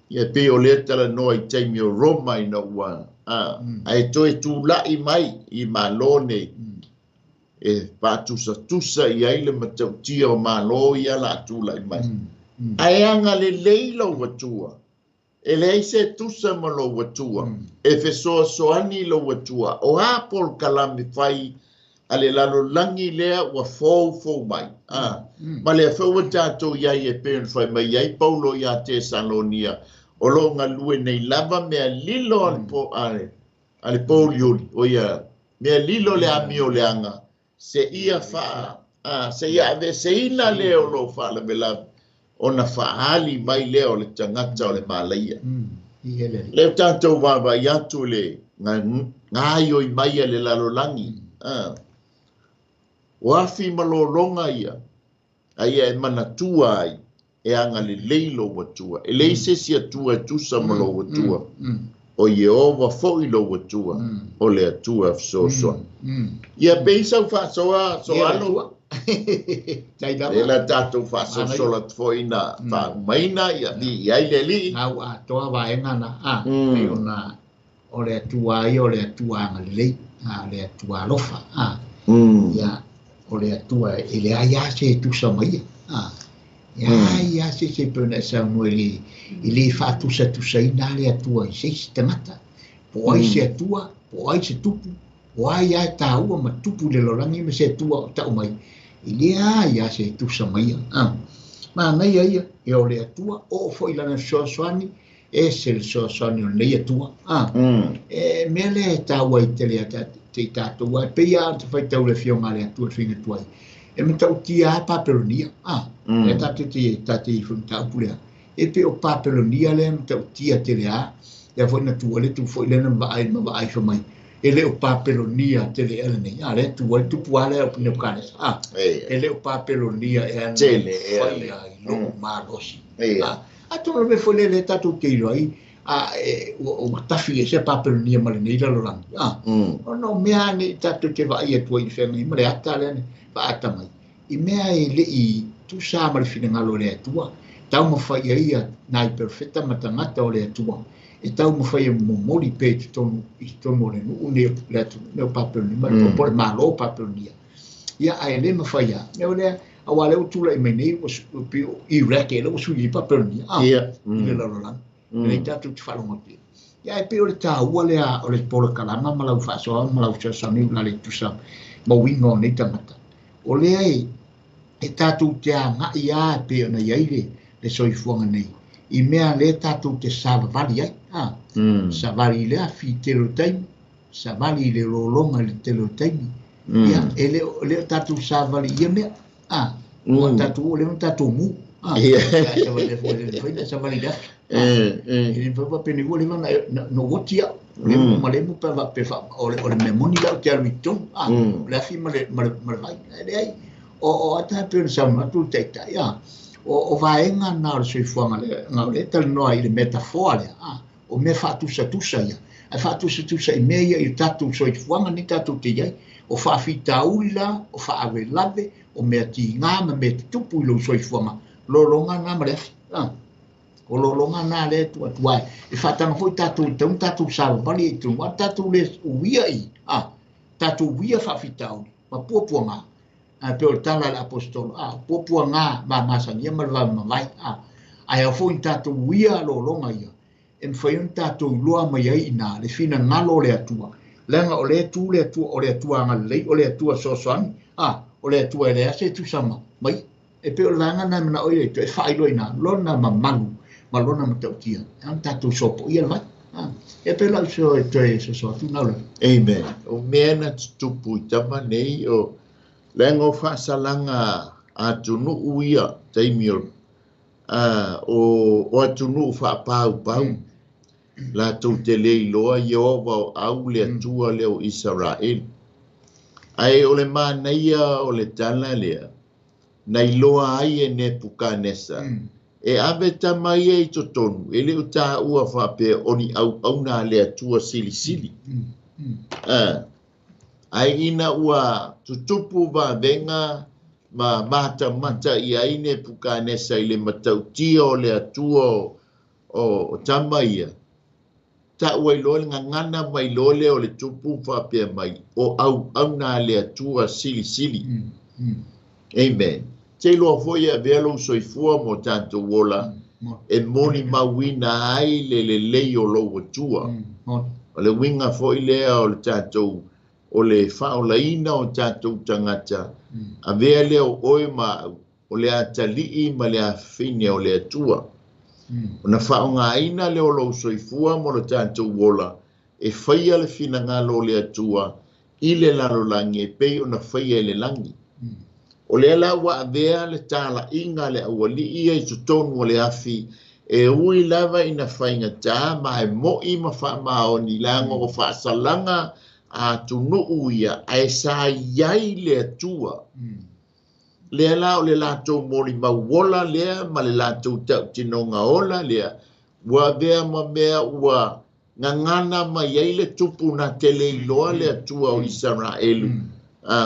Ia pe o lea talanoa i taimi o Roma ina ua. Ae toe tulai mai i Malo nei. E faatusatusa i ai le matautia o Malo ia la tulai mai. Ae agalelei lou Atua. E leai se tusa ma lou Atua. E fesoasoani lou Atua. O a polokalame fai a le lalolagi lea ua foufou mai. Ma lea foi ua tatou iai e pei ona fai mai ai Paulo ia Tesalonia. O loo galue nei lava mea lilo a le pouliuli. O ia mea lilo le amio leaga. Se ia se ia aveseina lea o loo faalavelave. Ona faali mai lea o le tagata o le malaia. Lea tatou vaavaai atu le gaioi mai a le lalolagi. O afi ma lologa ia, a ia e manatua ai, e agalelei lou Atua. E leai se isi Atua e tusa ma lou Atua. O Ieova foi lou Atua, o le Atua fesoasoani. Ia pei sau faasoa so alo. E la tatou faasoasola foi na faaumaina ia i ai le alii. Au atoa vaega na pei ona o le Atua ia o le Atua agalelei, o le Atua alofa. Ia o le Atua e leai lava se tusa mai ia. Ia ia se se pe na saunoa i le faatusatusaina le Atua i se isi tagata. Po ai se Atua, po ai se tupu, po ai ia taua ma tupu le lalolagi ma se Atua o tau mai. I leai lava se tusa mai ia. Manaia ia, e o le Atua, oo foi lana fesoasoani, e se le fesoasoani o lenei Atua. E mea lea e taua i tele a te tatou ai, pei lava te faitau le afioga a le Atua le faiga tuai. E matautia lava Papelonia. E tatou te i foi mataupu lea. E pe o Papelonia lea matautia tele a. Lea foi na tua le tu foi lea na vaai ma vaai fai mai. E le o Papelonia tele ea lenei. Lea tua le tupu a lea o Nebukadnezar. E le o Papelonia e ana Tele ea fai le. ai lou malosi. Atonu le mea foi lea lea tatou te iloa ai, ua tafi e se Papelonia ma lenei lalolagi. Ona o mea nei tatou te vaai atu ai i feagai ma le ata lea ne faata mai. I mea e lei tusa ma le finagalo o le Atua, taumafai ai ia nai profeta ma tagata o le Atua. E taumafai e momoli pea i totonu o le nuu nei le atunuu nei o Papelonia ma po o le Malo o Papelonia. Ia ae le mafai lava. Mea o lea, aua o lea ua tulai mai nei ua pei o Iraq lea ua sui ai Papelonia i le lalolagi. E lei tatou te faalogo atu i ai. Ia ae pei o le taua lea o le polokalama ma lau faasoa ma lau fesoasoani ua le tusa ma uiga o nei tagata. O lea e tatou te agai lava pei ona i ai le soifuaga nei i mea lea tatou te savavali ai. Savali i le afi i le tele o taimi, savali i le lologa i le tele o taimi. Ia, e le o tatou savali i ia mea. Ua tatou o lea na tatou mu. Savali le savali i le afi. E le mafai faapena ua leva na uoti au. Le ma le mu pe fa o le mea moni lau te alu i totonu. O le afi ma le vai. E leai. O ata pe ona saunoa atu le taitai. O vaega na o le soifuaga lea, o le talanoa i le metafoa lea. O mea faatusatusa ia. Ae faatusatusa i mea ia i o tatou soifuaga ni tatou te iai. O faafitauli la, o faavelave, o mea tiga ma mea tutupu i lou soifuaga. Lologa na ma le afi. O lologa na lea tu atu ai. E faataga foi tatou i taun tatou savavali i tonu. A tatou le uia i. Tatou uia faafitauli. Ma puapuaga. Pe o le tala le apostolo. Puapuaga ma masania ma le vavamavai. Ae au foi tatou uia lologa ia. E mafai ona tatou iloa mai ai i ina le finagalo o le Atua. Leaga o le tu le Atua, o le Atua agalelei, o le Atua fesoasoani, o le Atua e leai se tusa mai. E pei o le vaega na e manao i le e faailoa i ina lona mamalu ma lona matautia. E ana tatou sopoia le vai. E pei lau so toe soso atu nau le. Amen. O mea na tutupu i tama nei o leaga o faasalaga atunuu ia taimi o o atunuu faapaupau. Latou te le iloa Ieova o au le Atua lea o Isaraelu. Ae o le manaia o le tala lea, na iloa ai e Nepukanesa, e ave tama ia i totonu, e le o taua faapea o ni auauna a le Atua silisili. Ae ina ua tutupu vavega ma matamata i ai Nepukanesa i le matautia o le Atua o tama ia, taua iloa le gagana mai loa lea o le tupu faapea mai, o auauna a le Atua silisili. Amen. Te iloa foi e avea lou soifua mo tatou ola, e molimauina ai le lelei o lou Atua. O le uiga foi lea o le tatou, o le faaolaina o tatou tagata, avea lea o oe ma au, o le atalii ma le afafine o le Atua. Ona faaaogaina lea o lou soifua mo le tatou ola, e faia le finagalo o le Atua i le lalolagi e pei ona faia i le lagi. O lea la ua avea le talaiga le aualii ia i totonu o le afi, e ui lava ina faigata ma e moi ma faamaoni leaga o faasalaga atunuu ia, ae sa i ai le Atua. Lea la o le latou molimau ola lea ma le latou tautinoga ola lea, ua avea ma mea ua gagana mai ai le tupu na tele iloa le Atua o Isaraelu.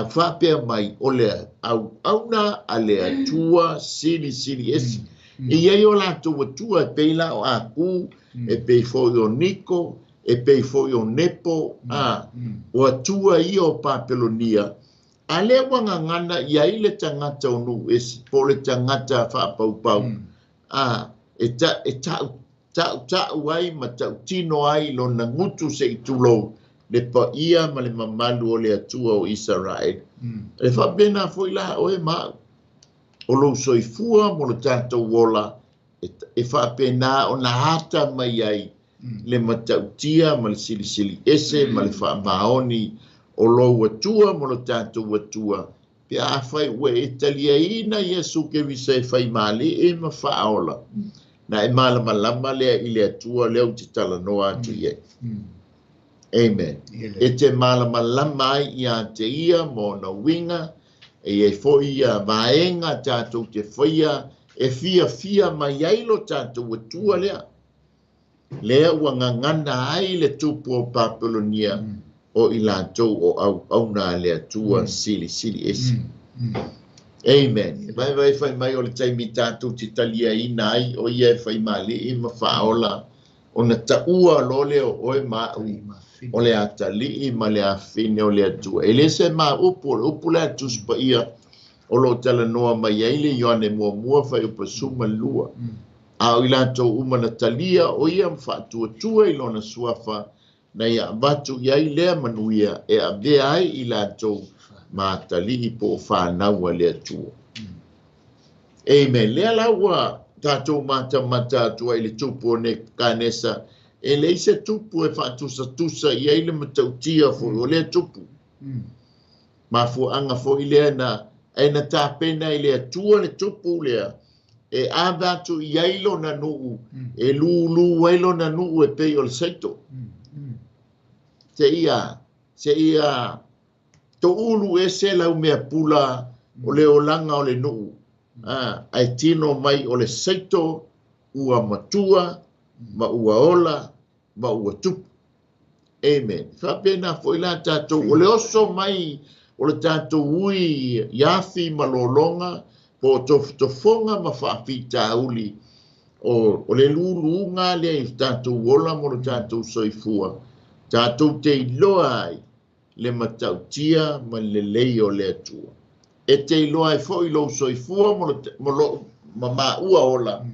Faapea mai o le auauna a le Atua silisili esi. E i ai o latou Atua e pei la o Aku, e pei foi o Niko, e pei foi o Nepo, o Atua ia o Papelonia. A lea ua gagana i ai le tagata o nuu esi, po o le tagata faapaupau, e tautau ai ma tautino ai lona gutu se i tulou, le paia ma le mamalu o le Atua o Isaraelu. E faapena foi la oe ma au, o lou soifua mo le tatou ola, e faapena ona ata mai ai le matautia ma le silisili ese ma le faamaoni o lou Atua mo le tatou Atua, pe afai ua e taliaina Iesu Keriso e faimalie ma faaola, na e malamalama lea i le Atua lea ou te talanoa atu i ai. Amen. E te malamalama ai ia te ia ma ona uiga, e iai foi ia vaega tatou te faia e fiafia mai ai lo tatou Atua lea. Lea ua gagana ai le tupu o Papelonia, o i latou o auauna a le Atua silisili esi. Amen. Vai vai fai mai o le taimi tatou te taliaina ai, o ia e faimalii ma faaola, Ona taua lo le o oe ma'u o le atalii ma le afine o le Atua. E le se ma upu o le upu lea Tusi Paia o lo o talanoa mai ai le Ioane muamua 12. A o i latou uma na talia o ia ma faatuatua i lona suafa na ia avatu i ai lea manuia e avea ai i latou ma atalii po o fanau a le Atua. Amen. Lea la ua tatou matamata atu ai i le tupu o Nebukanesa, e leai se tupu e faatusatusa i ai le matautia foi o lea tupu. Mafuaaga foi lea na e na tapena i le Atua le tupu lea e ave atu i ai lona nuu, e lulu ai lona nuu e pei o le saito. Se ia toulu ese lau mea pula o le olaga o le nuu. Ai tino mai o le saito ua matua ma ua ola ma ua tupu. Amen. Faapena foi la tatou o le oso mai o le tatou ui iafi ma lologa po o tofotofoga ma faafitauli o le luluga lea i tatou ola mo le tatou soifua. Tatou te iloa ai le matautia ma le lelei o le Atua. E te iloa ai foi lou soifua mo lou ma maua ola.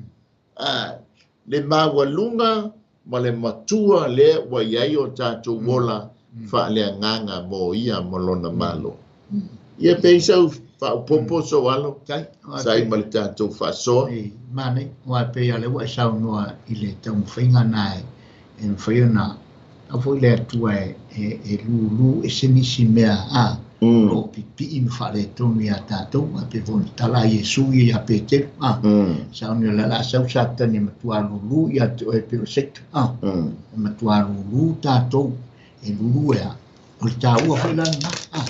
Le maualuga ma le matua lea ua i ai o tatou ola faaleagaga mo ia ma lona malo. Ia pei sau faaopoopo sou alo sai ma le tatou faasoa. Mane, ua pe ale ua e saunoa i le taumafaiga na e mafai ona au foi le Atua e lulu ese nisi mea a o pipii ma faaletonu iā tatou a pe foi tala a Iesu ia iā Peteru a sauni le la sau Satani e matuā lulu ia te oe pe o seito a e matuā lulu tatou e lulu e a o le tāua foi la lena a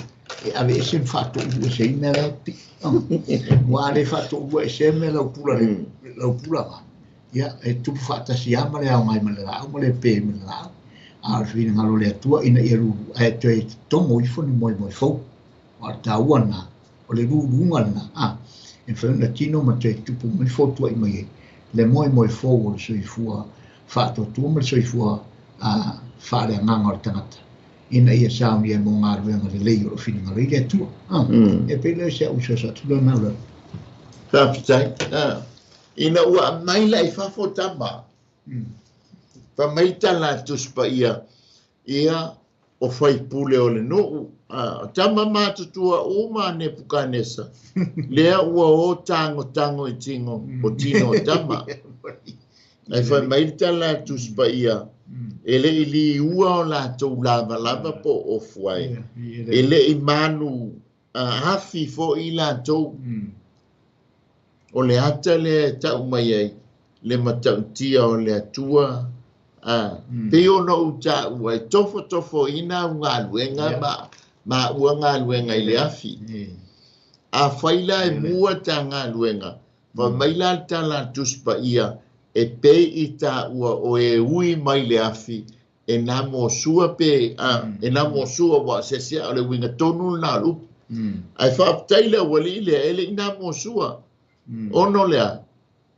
e ave ese ma faatoulua ese i mea la e pipii ua a le faatoulua ese mea lau pula le lau pula ma ia e tupu faatasi lava ma le aogai ma le laau ma le pe ma le laau a o le finagalo o le Atua ina ia lulu ae toe togo ifo ni moemoe fou o le taua lena o le luluga lena a e mafai ona tino ma toe tupu mai fotuai mai ai le moemoe fou o le soifua faatuatua ma le soifua faaleagaga o le tagata ina ia saunia mo galuega lelei o lo finagalo i le Atua e pei lea se au soso atu lena ula. Faafetai. Ina ua aumai la i fafo tama. Fa mai tala Tusi Paia ia o faipule o le nuu. Tama matutua uma a Nebukanesa lea ua o tagotago i tigo o tino o tama. Ae fai mai le tala Tusi Paia e le i liua o latou lavalava po o ofu ai. E le i manu afi foi latou. O le ata lea e tau mai ai le matautia o le Atua. Pei ona ou taua e tofotofoina au galuega ma ua galuega i le afi. A fai la e mua ta galuega, fa mai la le tala Tusi Paia e pei i taua o e ui mai le afi e nā mosua pe e nā mosua wa se se o le uiga tonu lena o le upu. Ae faafetai le aualii lea e le i nā mosua. Ono lea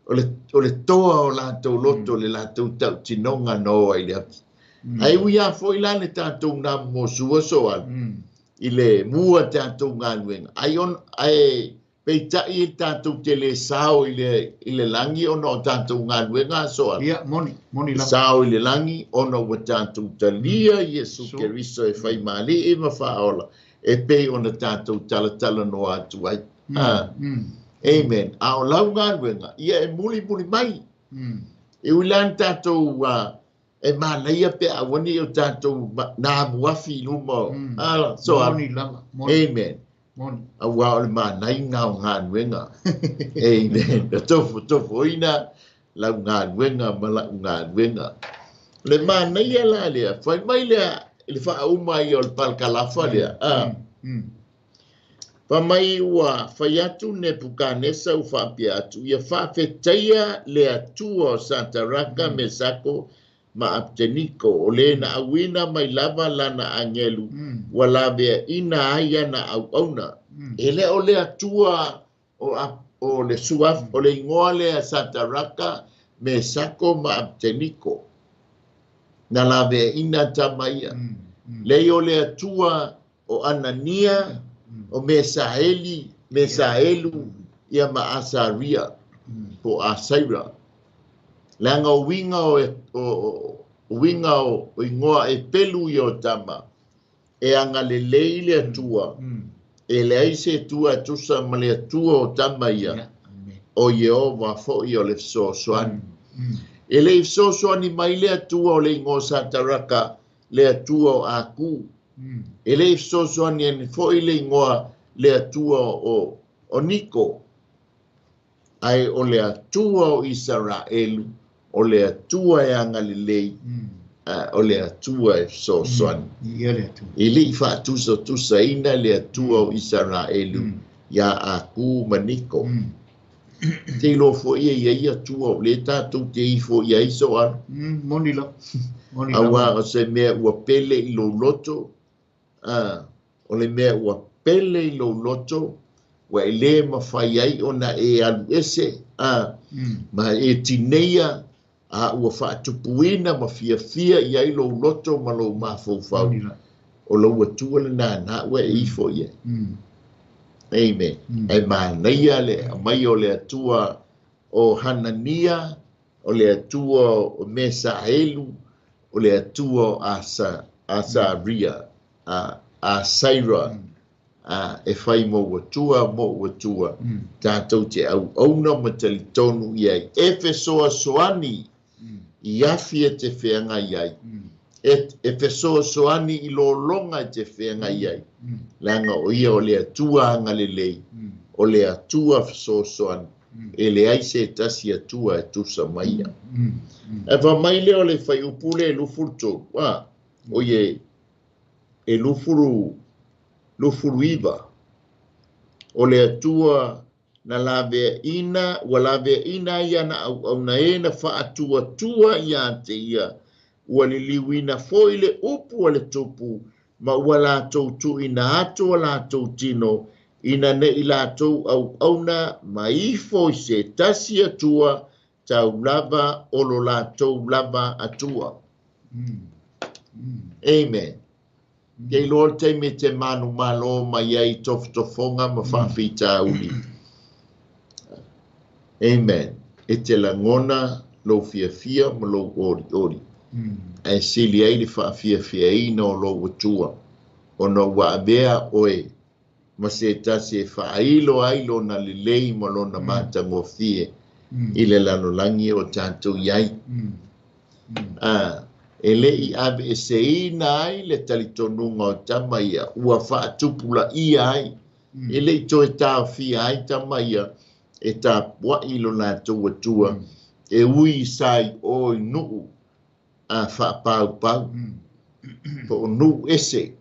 o le toa o latou loto le latou tautinoga na o ai le afi. Ae ui lava foi la le tatou nā mosua so alu i le mua tatou galuega. Ai on ae peitai e tatou te le sao i le lagi ona o tatou galuega so alu. Ia, moni, moni lava. Sao i le lagi ona ua tatou talia Iesu Keriso e fai malii ma faaola e pei ona tatou talatalanoa atu ai. Amen. A o lau galuega, ia e mulimuli mai. E ui la na tatou e manaia pe auani o tatou nā muafi i luma. So moni lava. Moni. Amen. Moni. Aua o le manaiga o galuega. Amen. Na tofotofoina lau galuega ma lau galuega. Le manaia la lea, fai mai lea i le faauma ia o le palakalafa lea. Fa mai ua fai atu Nebukanesa u faapea atu, ia faafetaia le Atua o Sataraka, Mesako ma Apeteniko, o le na auina mai lava lana agelu, ua laveaina ai ana auauna. E le o le Atua o le suaf, o le igoa lea Sataraka, Mesako ma Apeteniko. Na laveaina tama ia. Lei o le Atua o Anania, o Mesaeli, Mesaelu, ia ma Asaria, po Asaira. Leaga o uiga o igoa e pelu ia o tama, e agalelei le Atua, e leai se Atua e tusa ma le Atua o tama ia, o Ieova fo'i o le fesoasoani. E le i fesoasoani mai le Atua o le igoa Sataraka, le Atua o Aku. E le i fesoasoani ani fo'i le igoa le Atua o Niko. Ai o le Atua o Isaraelu, o le Atua e agalelei, o le Atua e fesoasoani. E le i faatusatusaina le Atua o Isaraelu ia Aku ma Niko. Te iloa fo'i e ia Atua o le tatou te ifo i ai so alo. Moni la. Auā o se mea ua pele i lou loto, o le mea ua pele i lou loto, ua e lē mafai ai ona e alu ese, ma e tineia, a ua faatupuina ma fiafia i ai lou loto ma lou mafaufau. O lou Atua lenā na ua e ifo i ai. Amen. E manaia le aumai o le Atua o Hanania, o le Atua o Mesaelu, o le Atua o Asaria, Asaira, e fai mo ua tua, mo ua tua, tātou te auauna ma talitonu i ai. E fesoasoani i afi e te feagai ai. E fesoasoani i lologa e te feagai ai. Leaga o ia o le Atua agalelei, o le Atua fesoasoani, e leai se tasi Atua e tusa mai ia. E fa mai lea o le fuaiupu le 23, o ie e 29, o le Atua na laveaina, ua laveaina ai ana auauna e na faatuatua ia te ia, ua liliuina foi le upu a le Tupu, ma ua latou tuuina atu a latou tino, ina nei latou auauna ma ifo i se tasi Atua, tau lava o lo latou lava Atua. Amen. Ke iloa le taimi e te manumalo mai ai tofotofoga ma faafitauli. Amen. E te lagona lou fiafia ma lou olioli. Ae sili ai le faafiafiaina o lou Atua, ona ua avea oe ma se tasi e faailo ai lona lelei ma lona matagofie i le lalolagi o tatou i ai. E le i aveeseina ai le talitonuga o tama ia, ua faatupulaia ai. E le i toe taofia ai tama ia, e tapuai lo latou Atua, e ui sa i o i nuu a faapaupau, po o nuu ese.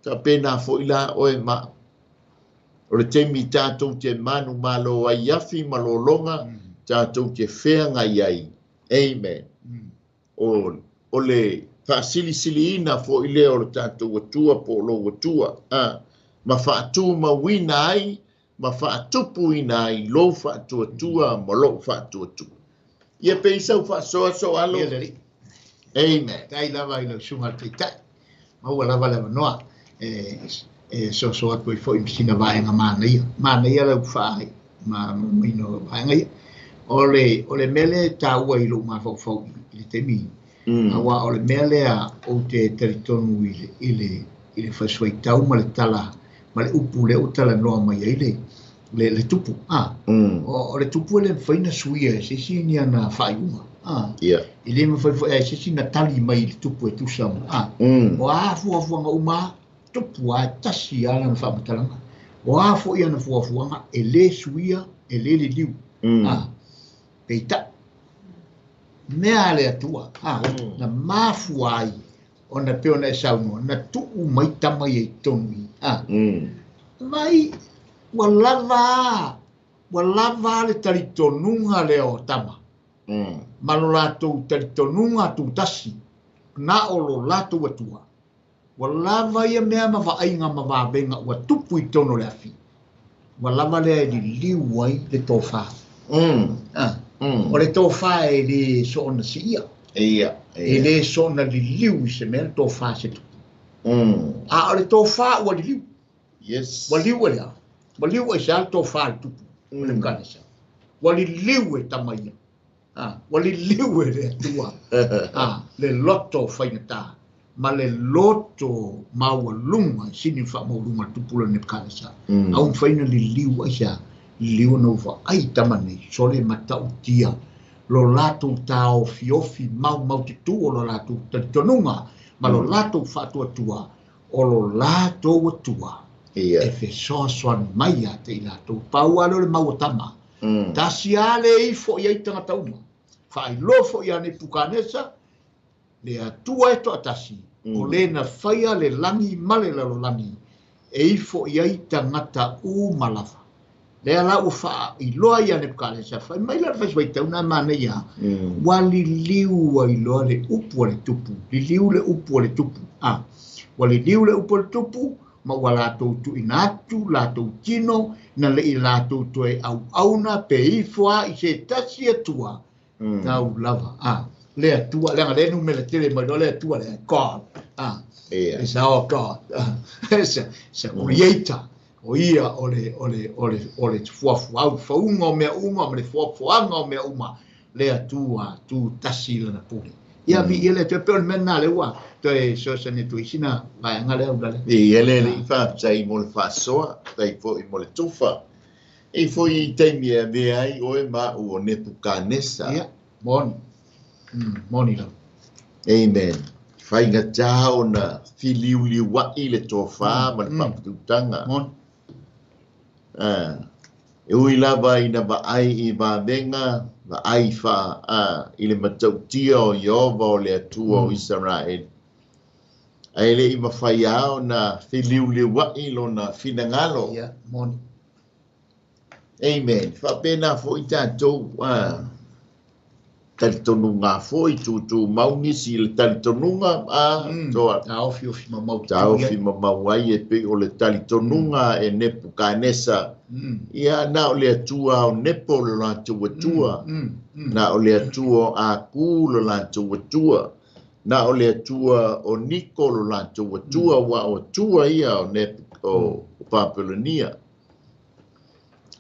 Ka pēnā fo'i la oe ma o le taimi tatou te manumalo ai afi ma lologa, tatou te feagai ai. Amen. O le faasilisiliina fo'i lea o le tatou Atua po o lou Atua, ma faatumauina ai, ma faatupuina ai lou faatuatua ma lou faatuatua. Ia pei sau faasoaso alo. Amen. Tai lava i lau susuga le Taitai. Maua lava le avanoa e soso atu ai fo'i ma sina vaega manaia. Manaia lau faa ma maino vaega ia. O le mea lea e taua i lou mafaufau i le taimi. Auā o le mea lea ou te talitonu i le fasuaitau ma le tala ma le upu lea ua talanoa mai ai le tupu. O le tupu e le mafai na suia e se isi ni ana faaiuga. E le mafai foi e se isi na tali mai i le tupu e tusa ma. O a fuafuaga uma tupu a tasi a lana faamatalaga. O a foi ana fuafuaga e lē suia, e lē liliu. Peitai mea a le Atua, na mafua ai ona pe ona e saunoa, na tuu mai tama ia i totonu i. Vai, ua lava le talitonuga lea o tama. Ma lo latou talitonuga tutasi, na o lo latou Atua. Ua lava ia mea ma vaaiga ma vavega ua tupu i totonu o le afi. Ua lava lea e liliu ai le tofā. O le tofā e le soona siia. Ia. E lē soona liliu i se mea le tofā se tupu. A o le tofā ua liliu. Yes. Ua liu e le a. Ua liu ai se a le tofā le tupu. O le kanesa. Ua liliu e tama ia. Ua liliu e le Atua. Le loto faigata. Ma le loto maualuga e sini faamaualuga le tupu le Nebukadnesa. Au mafai liliu ai se a. Liliu na ufa ai tama nei. Sole matautia. Lo latou taofiofi maumau te tu o lo latou talitonuga. Ma lo latou faatuatua. O lo latou atua. Ia. E fesoasoani mai ia te i latou. Pau lea o le mau o tama. Tasi a le ifo i ai tagata uma. Faailoa foi ia Nepukanesa, le Atua e toatasi, o le na faia le lagi ma le lalolagi, e ifo i ai tagata uma lava. Lea la ua faailoa ia Nepukanesa, fai mai la le faisuaitau na manaia, ua liliu ai loa le upu a le tupu, liliu le upu a le tupu. Ua liliu le upu a le tupu, ma ua latou tuuina atu latou tino na lei latou toe auauna pe ifo a i se tasi Atua tau lava. Le Atua leaga le numera tele mai loa le Atua lea God. It's our God. It's a creator. O ia o le fuafuau fauga o mea uma ma le fuafuaga o mea uma le Atua tu tasi lana pule. Ia vi ia le te pe o le mea le ua toe fesoasoani atu i sina vaega lea ula le. Ia le alii faafetai mo le faasoa, faafetai foi mo le tufa. E foi i taimi e avea ai oe ma au o Nepukanesa. Ia, moni. Moni lava. Amen. Faigata ona filiuliuai le tofā ma le faapututaga. Moni. E ui lava ina vaai i vavega, vaai fa i le matautia o Ieova o le Atua o Isaraele. Ae le i mafai a ona filiuliuai lona finagalo. Ia, moni. Amen. Faapena foi tatou talitonuga foi tutu mau nisi le talitonuga toa. Taofiofi mamau. Taofi mamau ai e pei o le talitonuga e Nepukanesa. Ia na o le Atua o Nepo le latou Atua. Na o le Atua o Aku le latou Atua. Na o le Atua o Niko le latou Atua. Ua o Atua ia o Nepo o Papelonia.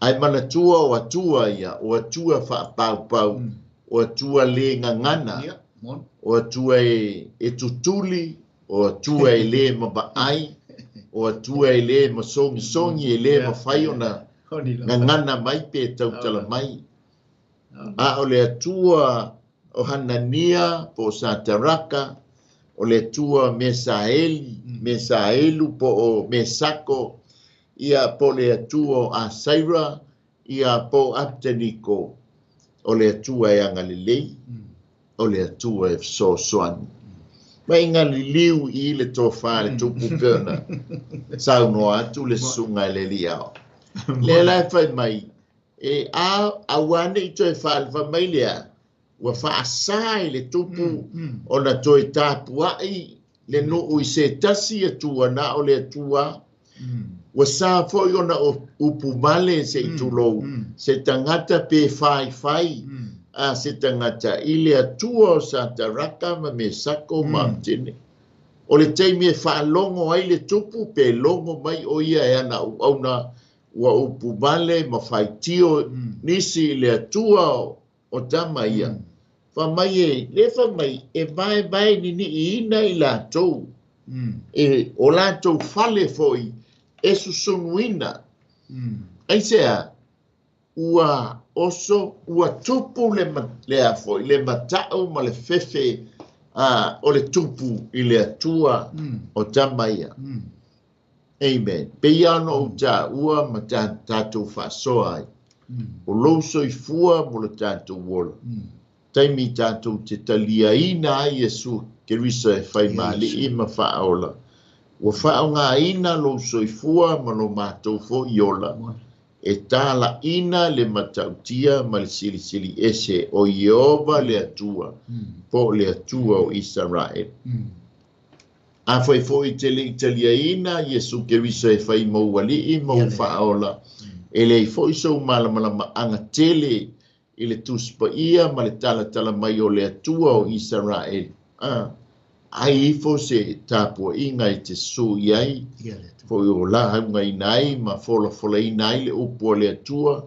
Ai manatua o Atua ia, o Atua faapaupau. O Atua le gagana, o Atua e tutuli, o Atua e le mavaai, o Atua e le masogisogi, e le mafai ona gagana mai pe tautala mai. A o le Atua o Hanania po o Sataraka, o le Atua Mesaeli, Mesaelu po o Mesako, ia po le Atua o Asaira, ia po o Abteniko. O le Atua e agalelei, o le Atua e fesoasoani. Mai galiliu i le tofā le tupu pe ona saunoa atu le susuga e le alii ao. Lea la e fai mai, e a aua nei toe faalefa mai lea, ua faasā i le tupu ona toe tapuai le nuu i se tasi Atua na o le Atua. Ua sa foi ona upu vale se i tulou, se tagata pe faifai, a se tagata i le Atua o Sataraka ma Mesako ma Abetene. O le taimi e faalogo ai le tupu pe logo mai o ia e ana auauna ua upu vale ma faitio nisi i le Atua o tama ia. Fa mai e, le fa mai e vaevae niniiina i latou. E o latou fale foi e susunuina. Ai se a, ua oso, ua tupu le a foi, le matau ma le fefe o le tupu i le Atua o tama ia. Amen. Pe ia ona ou taua ma tatou faasoa ai. O lou soifua mo le tatou ola. Taimi tatou te taliaina ai Iesu Keriso e fai maali'i ma faaola. Ua faaaogāina lou soifua ma lo matou foi ola. E talaina le matautia ma le silisili ese o Ieova le Atua, po o le Atua o Isaraele. A foi foi te le i taliaina Iesu Keriso e fai mau alii ma u faaola. E leai foi sou malamalamaga tele I le Tusi Paia ma le talatala mai o le Atua o Isaraelu. Ai ifo se tapuaiga e te susu i ai, Ia le Atua. Foi o laugaina ai ma folafolaina ai le upu a le Atua,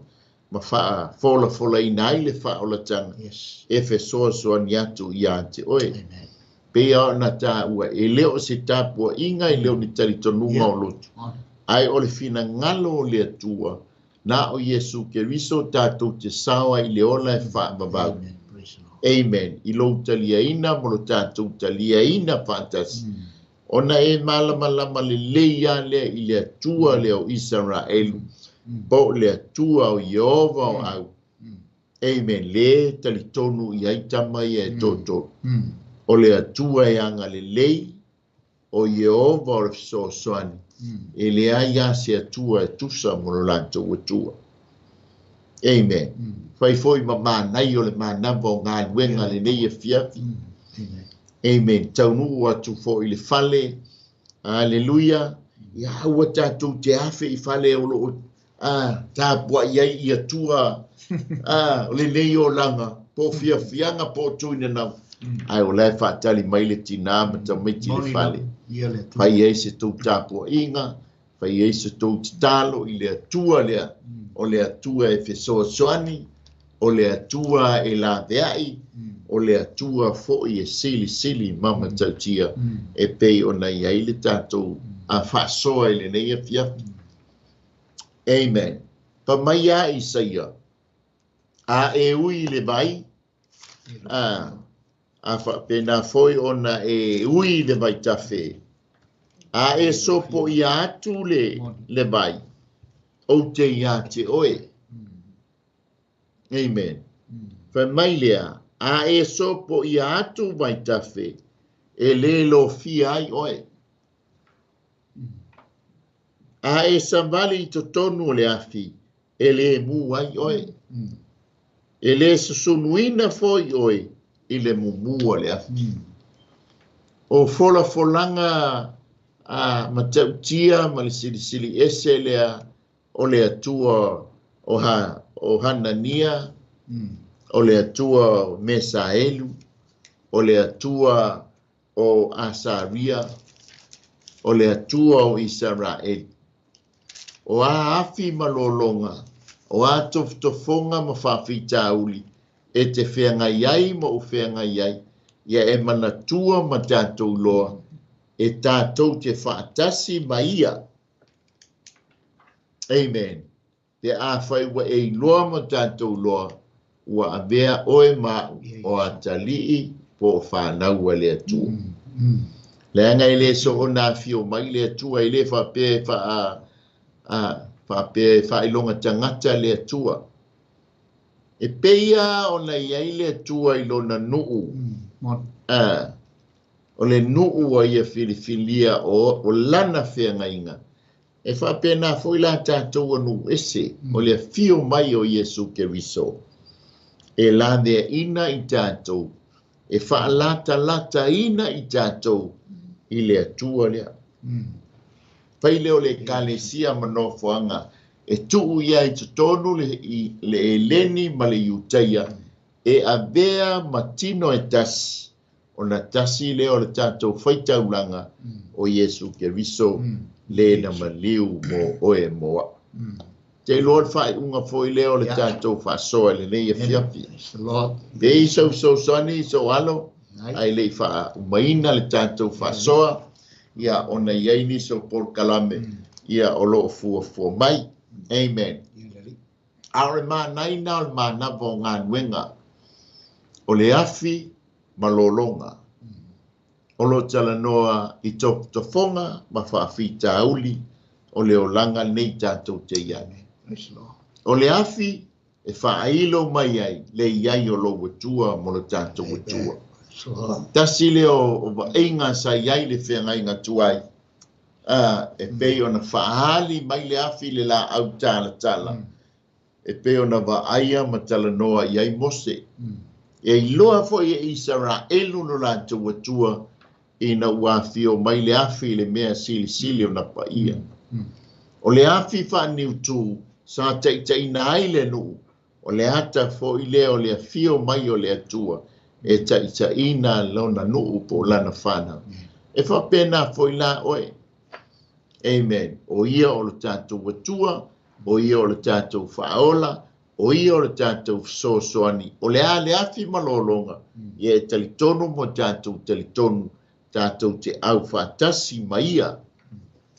ma faafolafolaina ai le faaolataga e fesoasoani atu ia te oe. Amen. Pei ona taua, e le o se tapuaiga e le o ni talitonuga o lotu. Moni. Ai o le finagalo o le Atua, na o Iesu Keriso tatou te sao ai i le ola e faavavau. Amen. Praise the Lord. Amen. I lou taliaina mo lo tatou taliaina faatasi. Ona e malamalama lelei lava lea i le Atua lea o Isaraelu, po o le Atua o Ieova o au. Amen. Le talitonu i ai tama ia e totonu. O le Atua e agalelei, o Ieova o le fesoasoani. E leai lava se Atua e tusa mo lo latou Atua. Amen. Fai foi ma manai o le manava o galuega lenei afiafi. Amen. Amen. Taunuu atu foi i le fale. Hallelujah. Ia aua tatou te afe i fale o loo tapuai ai i Atua. O lenei olaga, po o fiafiaga po o tuinanau. Ae o la e faatali mai le tinā ma tamaiti le Moni fale. lava. Ia le Atua. Fai ai se tou tapuaiga, fai ai se tou tatalo i le Atua lea. O le Atua e fesoasoani, o le Atua e laveai, o le Atua foi e silisili ma matautia e pei ona i ai le tatou a faasoa i lenei afiafi. Amen. Pa mai a Isaia, a e ui i le vai, a faapena foi ona e ui i le vaitafe, a e sopo ia atu le vai, ou te ia te oe. Amen. Fai mai lea, a e sopo ia atu vaitafe, e le lofia ai oe. A e savali i totonu o le afi, e le mu ai oe. E le susunuina foi oe i le mumu o le afi. O folafolaga a matautia ma le silisili ese lea o le Atua o Hanania, o le Atua o Mesaelu, o le Atua o Asaria, o le Atua o Isaraelu. O a afi ma lologa, o a tofotofoga ma faafitauli, e te feagai ai ma ou feagai ai, ia e manatua ma tatou loa, e tatou te faatasi ma ia. Amen. Te a fai ua e iloa ma tatou loa, ua avea oe ma au, o atalii po o whanau a le Atua. Leaga e le so o nā fio mai le Atua, e le faapea e faapea e faailoga tagata le Atua. E peia ona i ai le Atua i lona nuu. Moni. O le nuu a ia filifilia o lana feagaiga. E faapena foi la tatou anu ese, o le afio mai o Iesu Keriso. E laveaina i tatou, e faalatalataina i tatou i le Atua lea. Fai lea o le ekalesia ma nofoaga, e tuu ia i totonu le Eleni ma le Iutaia, e avea ma tino e tasi, ona tasi lea o le tatou faitaulaga o Iesu Keriso, le na maliu mo oe mo au. Te iloa le faaiuga foi lea o le tatou faasoa i lenei afiafi. Praise the Lord. Pe i sau fesoasoani i sou alo, Ai. ai le i faaumaina le tatou faasoa, ia ona i ai nisi o polokalame, ia o loo fuafua mai. Amen. Ia le Alii. A o le manaina o le manava o galuega, o le afi ma lologa. O lo talanoa i tofotofoga ma faafitauli o le olaga nei tatou te i ai. Praise the Lord. O le afi e faailo mai ai le iai o lou Atua mo le tatou Atua. Praise the Lord. Tasi lea o vaaiga sa i ai le feagaiga tuai, e pei ona faali mai le afi le laau talatala, e pei ona vaaia ma talanoa i ai Mose. E iloa foi e Isaraelu lo latou Atua ina ua afio mai le afi le mea silisili o na paia. O le afi faaniutu sa taitaina ai le nuu, O le ata foʻi lea o le afio mai o le Atua e taʻitaʻina lona nuu po o lana fanau. E faapena foʻi la oe. Amen. O ia o le tatou Atua, o ia o le tatou Faaola, o ia o le tatou fesoasoani. O le a le afi ma lologa, ia e talitonu mo tatou talitonu, tatou te au faatasi ma ia.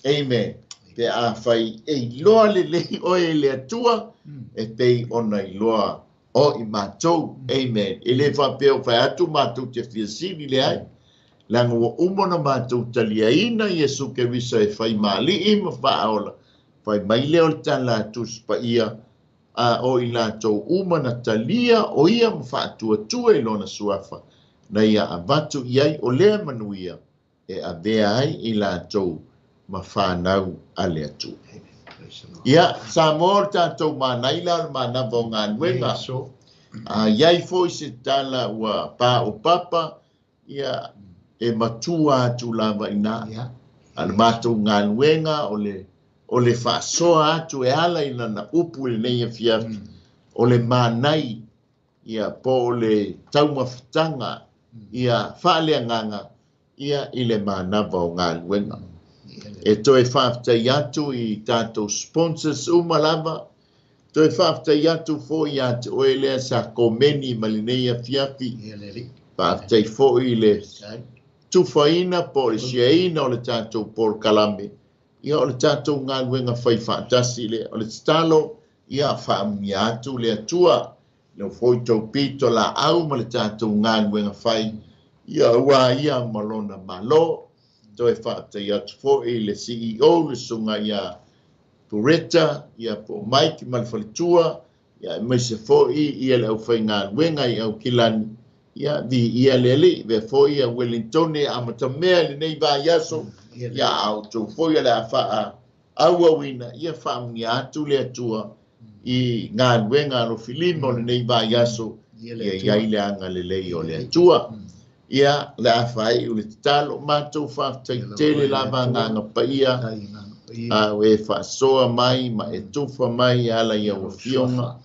Amen. Pe afai e iloa lelei oe e le Atua, e pei ona iloa o i matou. Amen. E le faapea o fai atu matou te fiasili le ai. Leaga ua uma ona matou taliaina Iesu Keriso e fai maali'i ma faaola. Fai mai lea o le tala a Tusi Paia, a o i latou uma na talia o ia ma faatuatua i lona suafa, na ia avatu i ai o lea manuia e avea ai i latou ma fanau a le Atua. Ia, Samoa o le tatou manai la o le manava o galuega. A iai foi se tala ua paopapa, ia, e matua atu lava ina. A le matou galuega o le faasoa atu e ala i lana upu i lenei afiafi, o le manai, ia, po o le taumafataga, ia, faaleagaga, ia, i le manava o galuega. E toe faafetai atu i tatou sponsors uma lava, toe faafetai atu foʻi ia te oe lea sa komeni ma lenei afiafi. Faafetai foʻi i le tufaina po o le siaina o le tatou polokalame, ia o le tatou galuega fai faatasi lea. O le tatalo, ia faamanuia atu le Atua, lau foi tou pito laau ma le tatou galuega fai, ia aua ia ma lona Malo. Toe faafetai atu foʻi le CEO le susuga ia Pureta, ia po o Mike ma le faletua, ia aemaise foʻi ia le aufaigaluega i Aukilani, ia viia le Alii, avea foi ia Wellingtone e amatamea i lenei vaiaso, ia a outou foi o le a faaauauina, ia faamanuia atu le Atua i galuega alofilima o lenei vaiaso, ia i ai le agalelei o le Atua. Ia, le a faaiu le tatalo, matou faafetai tele lava agaga paia, a o e faasoa mai ma e tufa mai e ala i au afioga,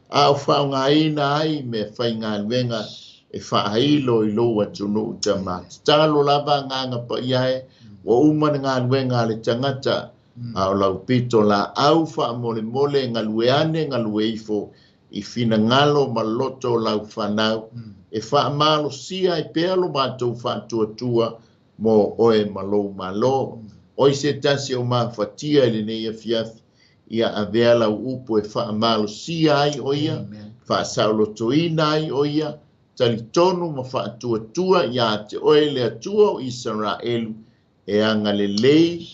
a o faaaogaina ai mea faigaluega e faailo i lou atunuu tama. Tatalo lava agaga paia e, ua uma le galuega a le tagata, a o lau pito laau faamolemole galue ane galue ifo i finagalo ma loto o lau fanau, e faamalosia ai pea lo matou faatuatua mo oe ma lou Malo. O i se tasi o mafatia i lenei afiafi, ia avea lau upu e faamalosia ai o ia, faasaolotoina ai o ia, talitonu ma faatuatua ia te oe le Atua o Isaraelu, e agalelei,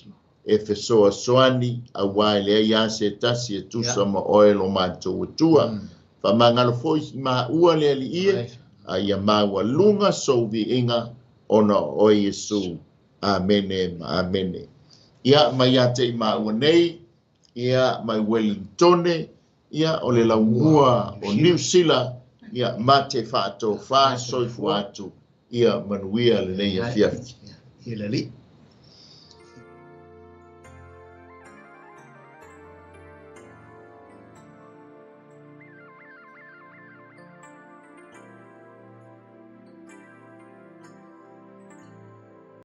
e fesoasoani, auā e leai lava se tasi e tusa ma oe lo matou Atua. Faamagalo foi maua le Alii e, a ia maualuga sou viiga ona o oe Iesu. Amene ma amene. Ia, mai ia te i maua nei, ia, mai Wellingtone, ia, o le laumua o Niu Sila, ia, ma te faatofā soifua atu, ia manuia lenei afiafi. Ia le Alii.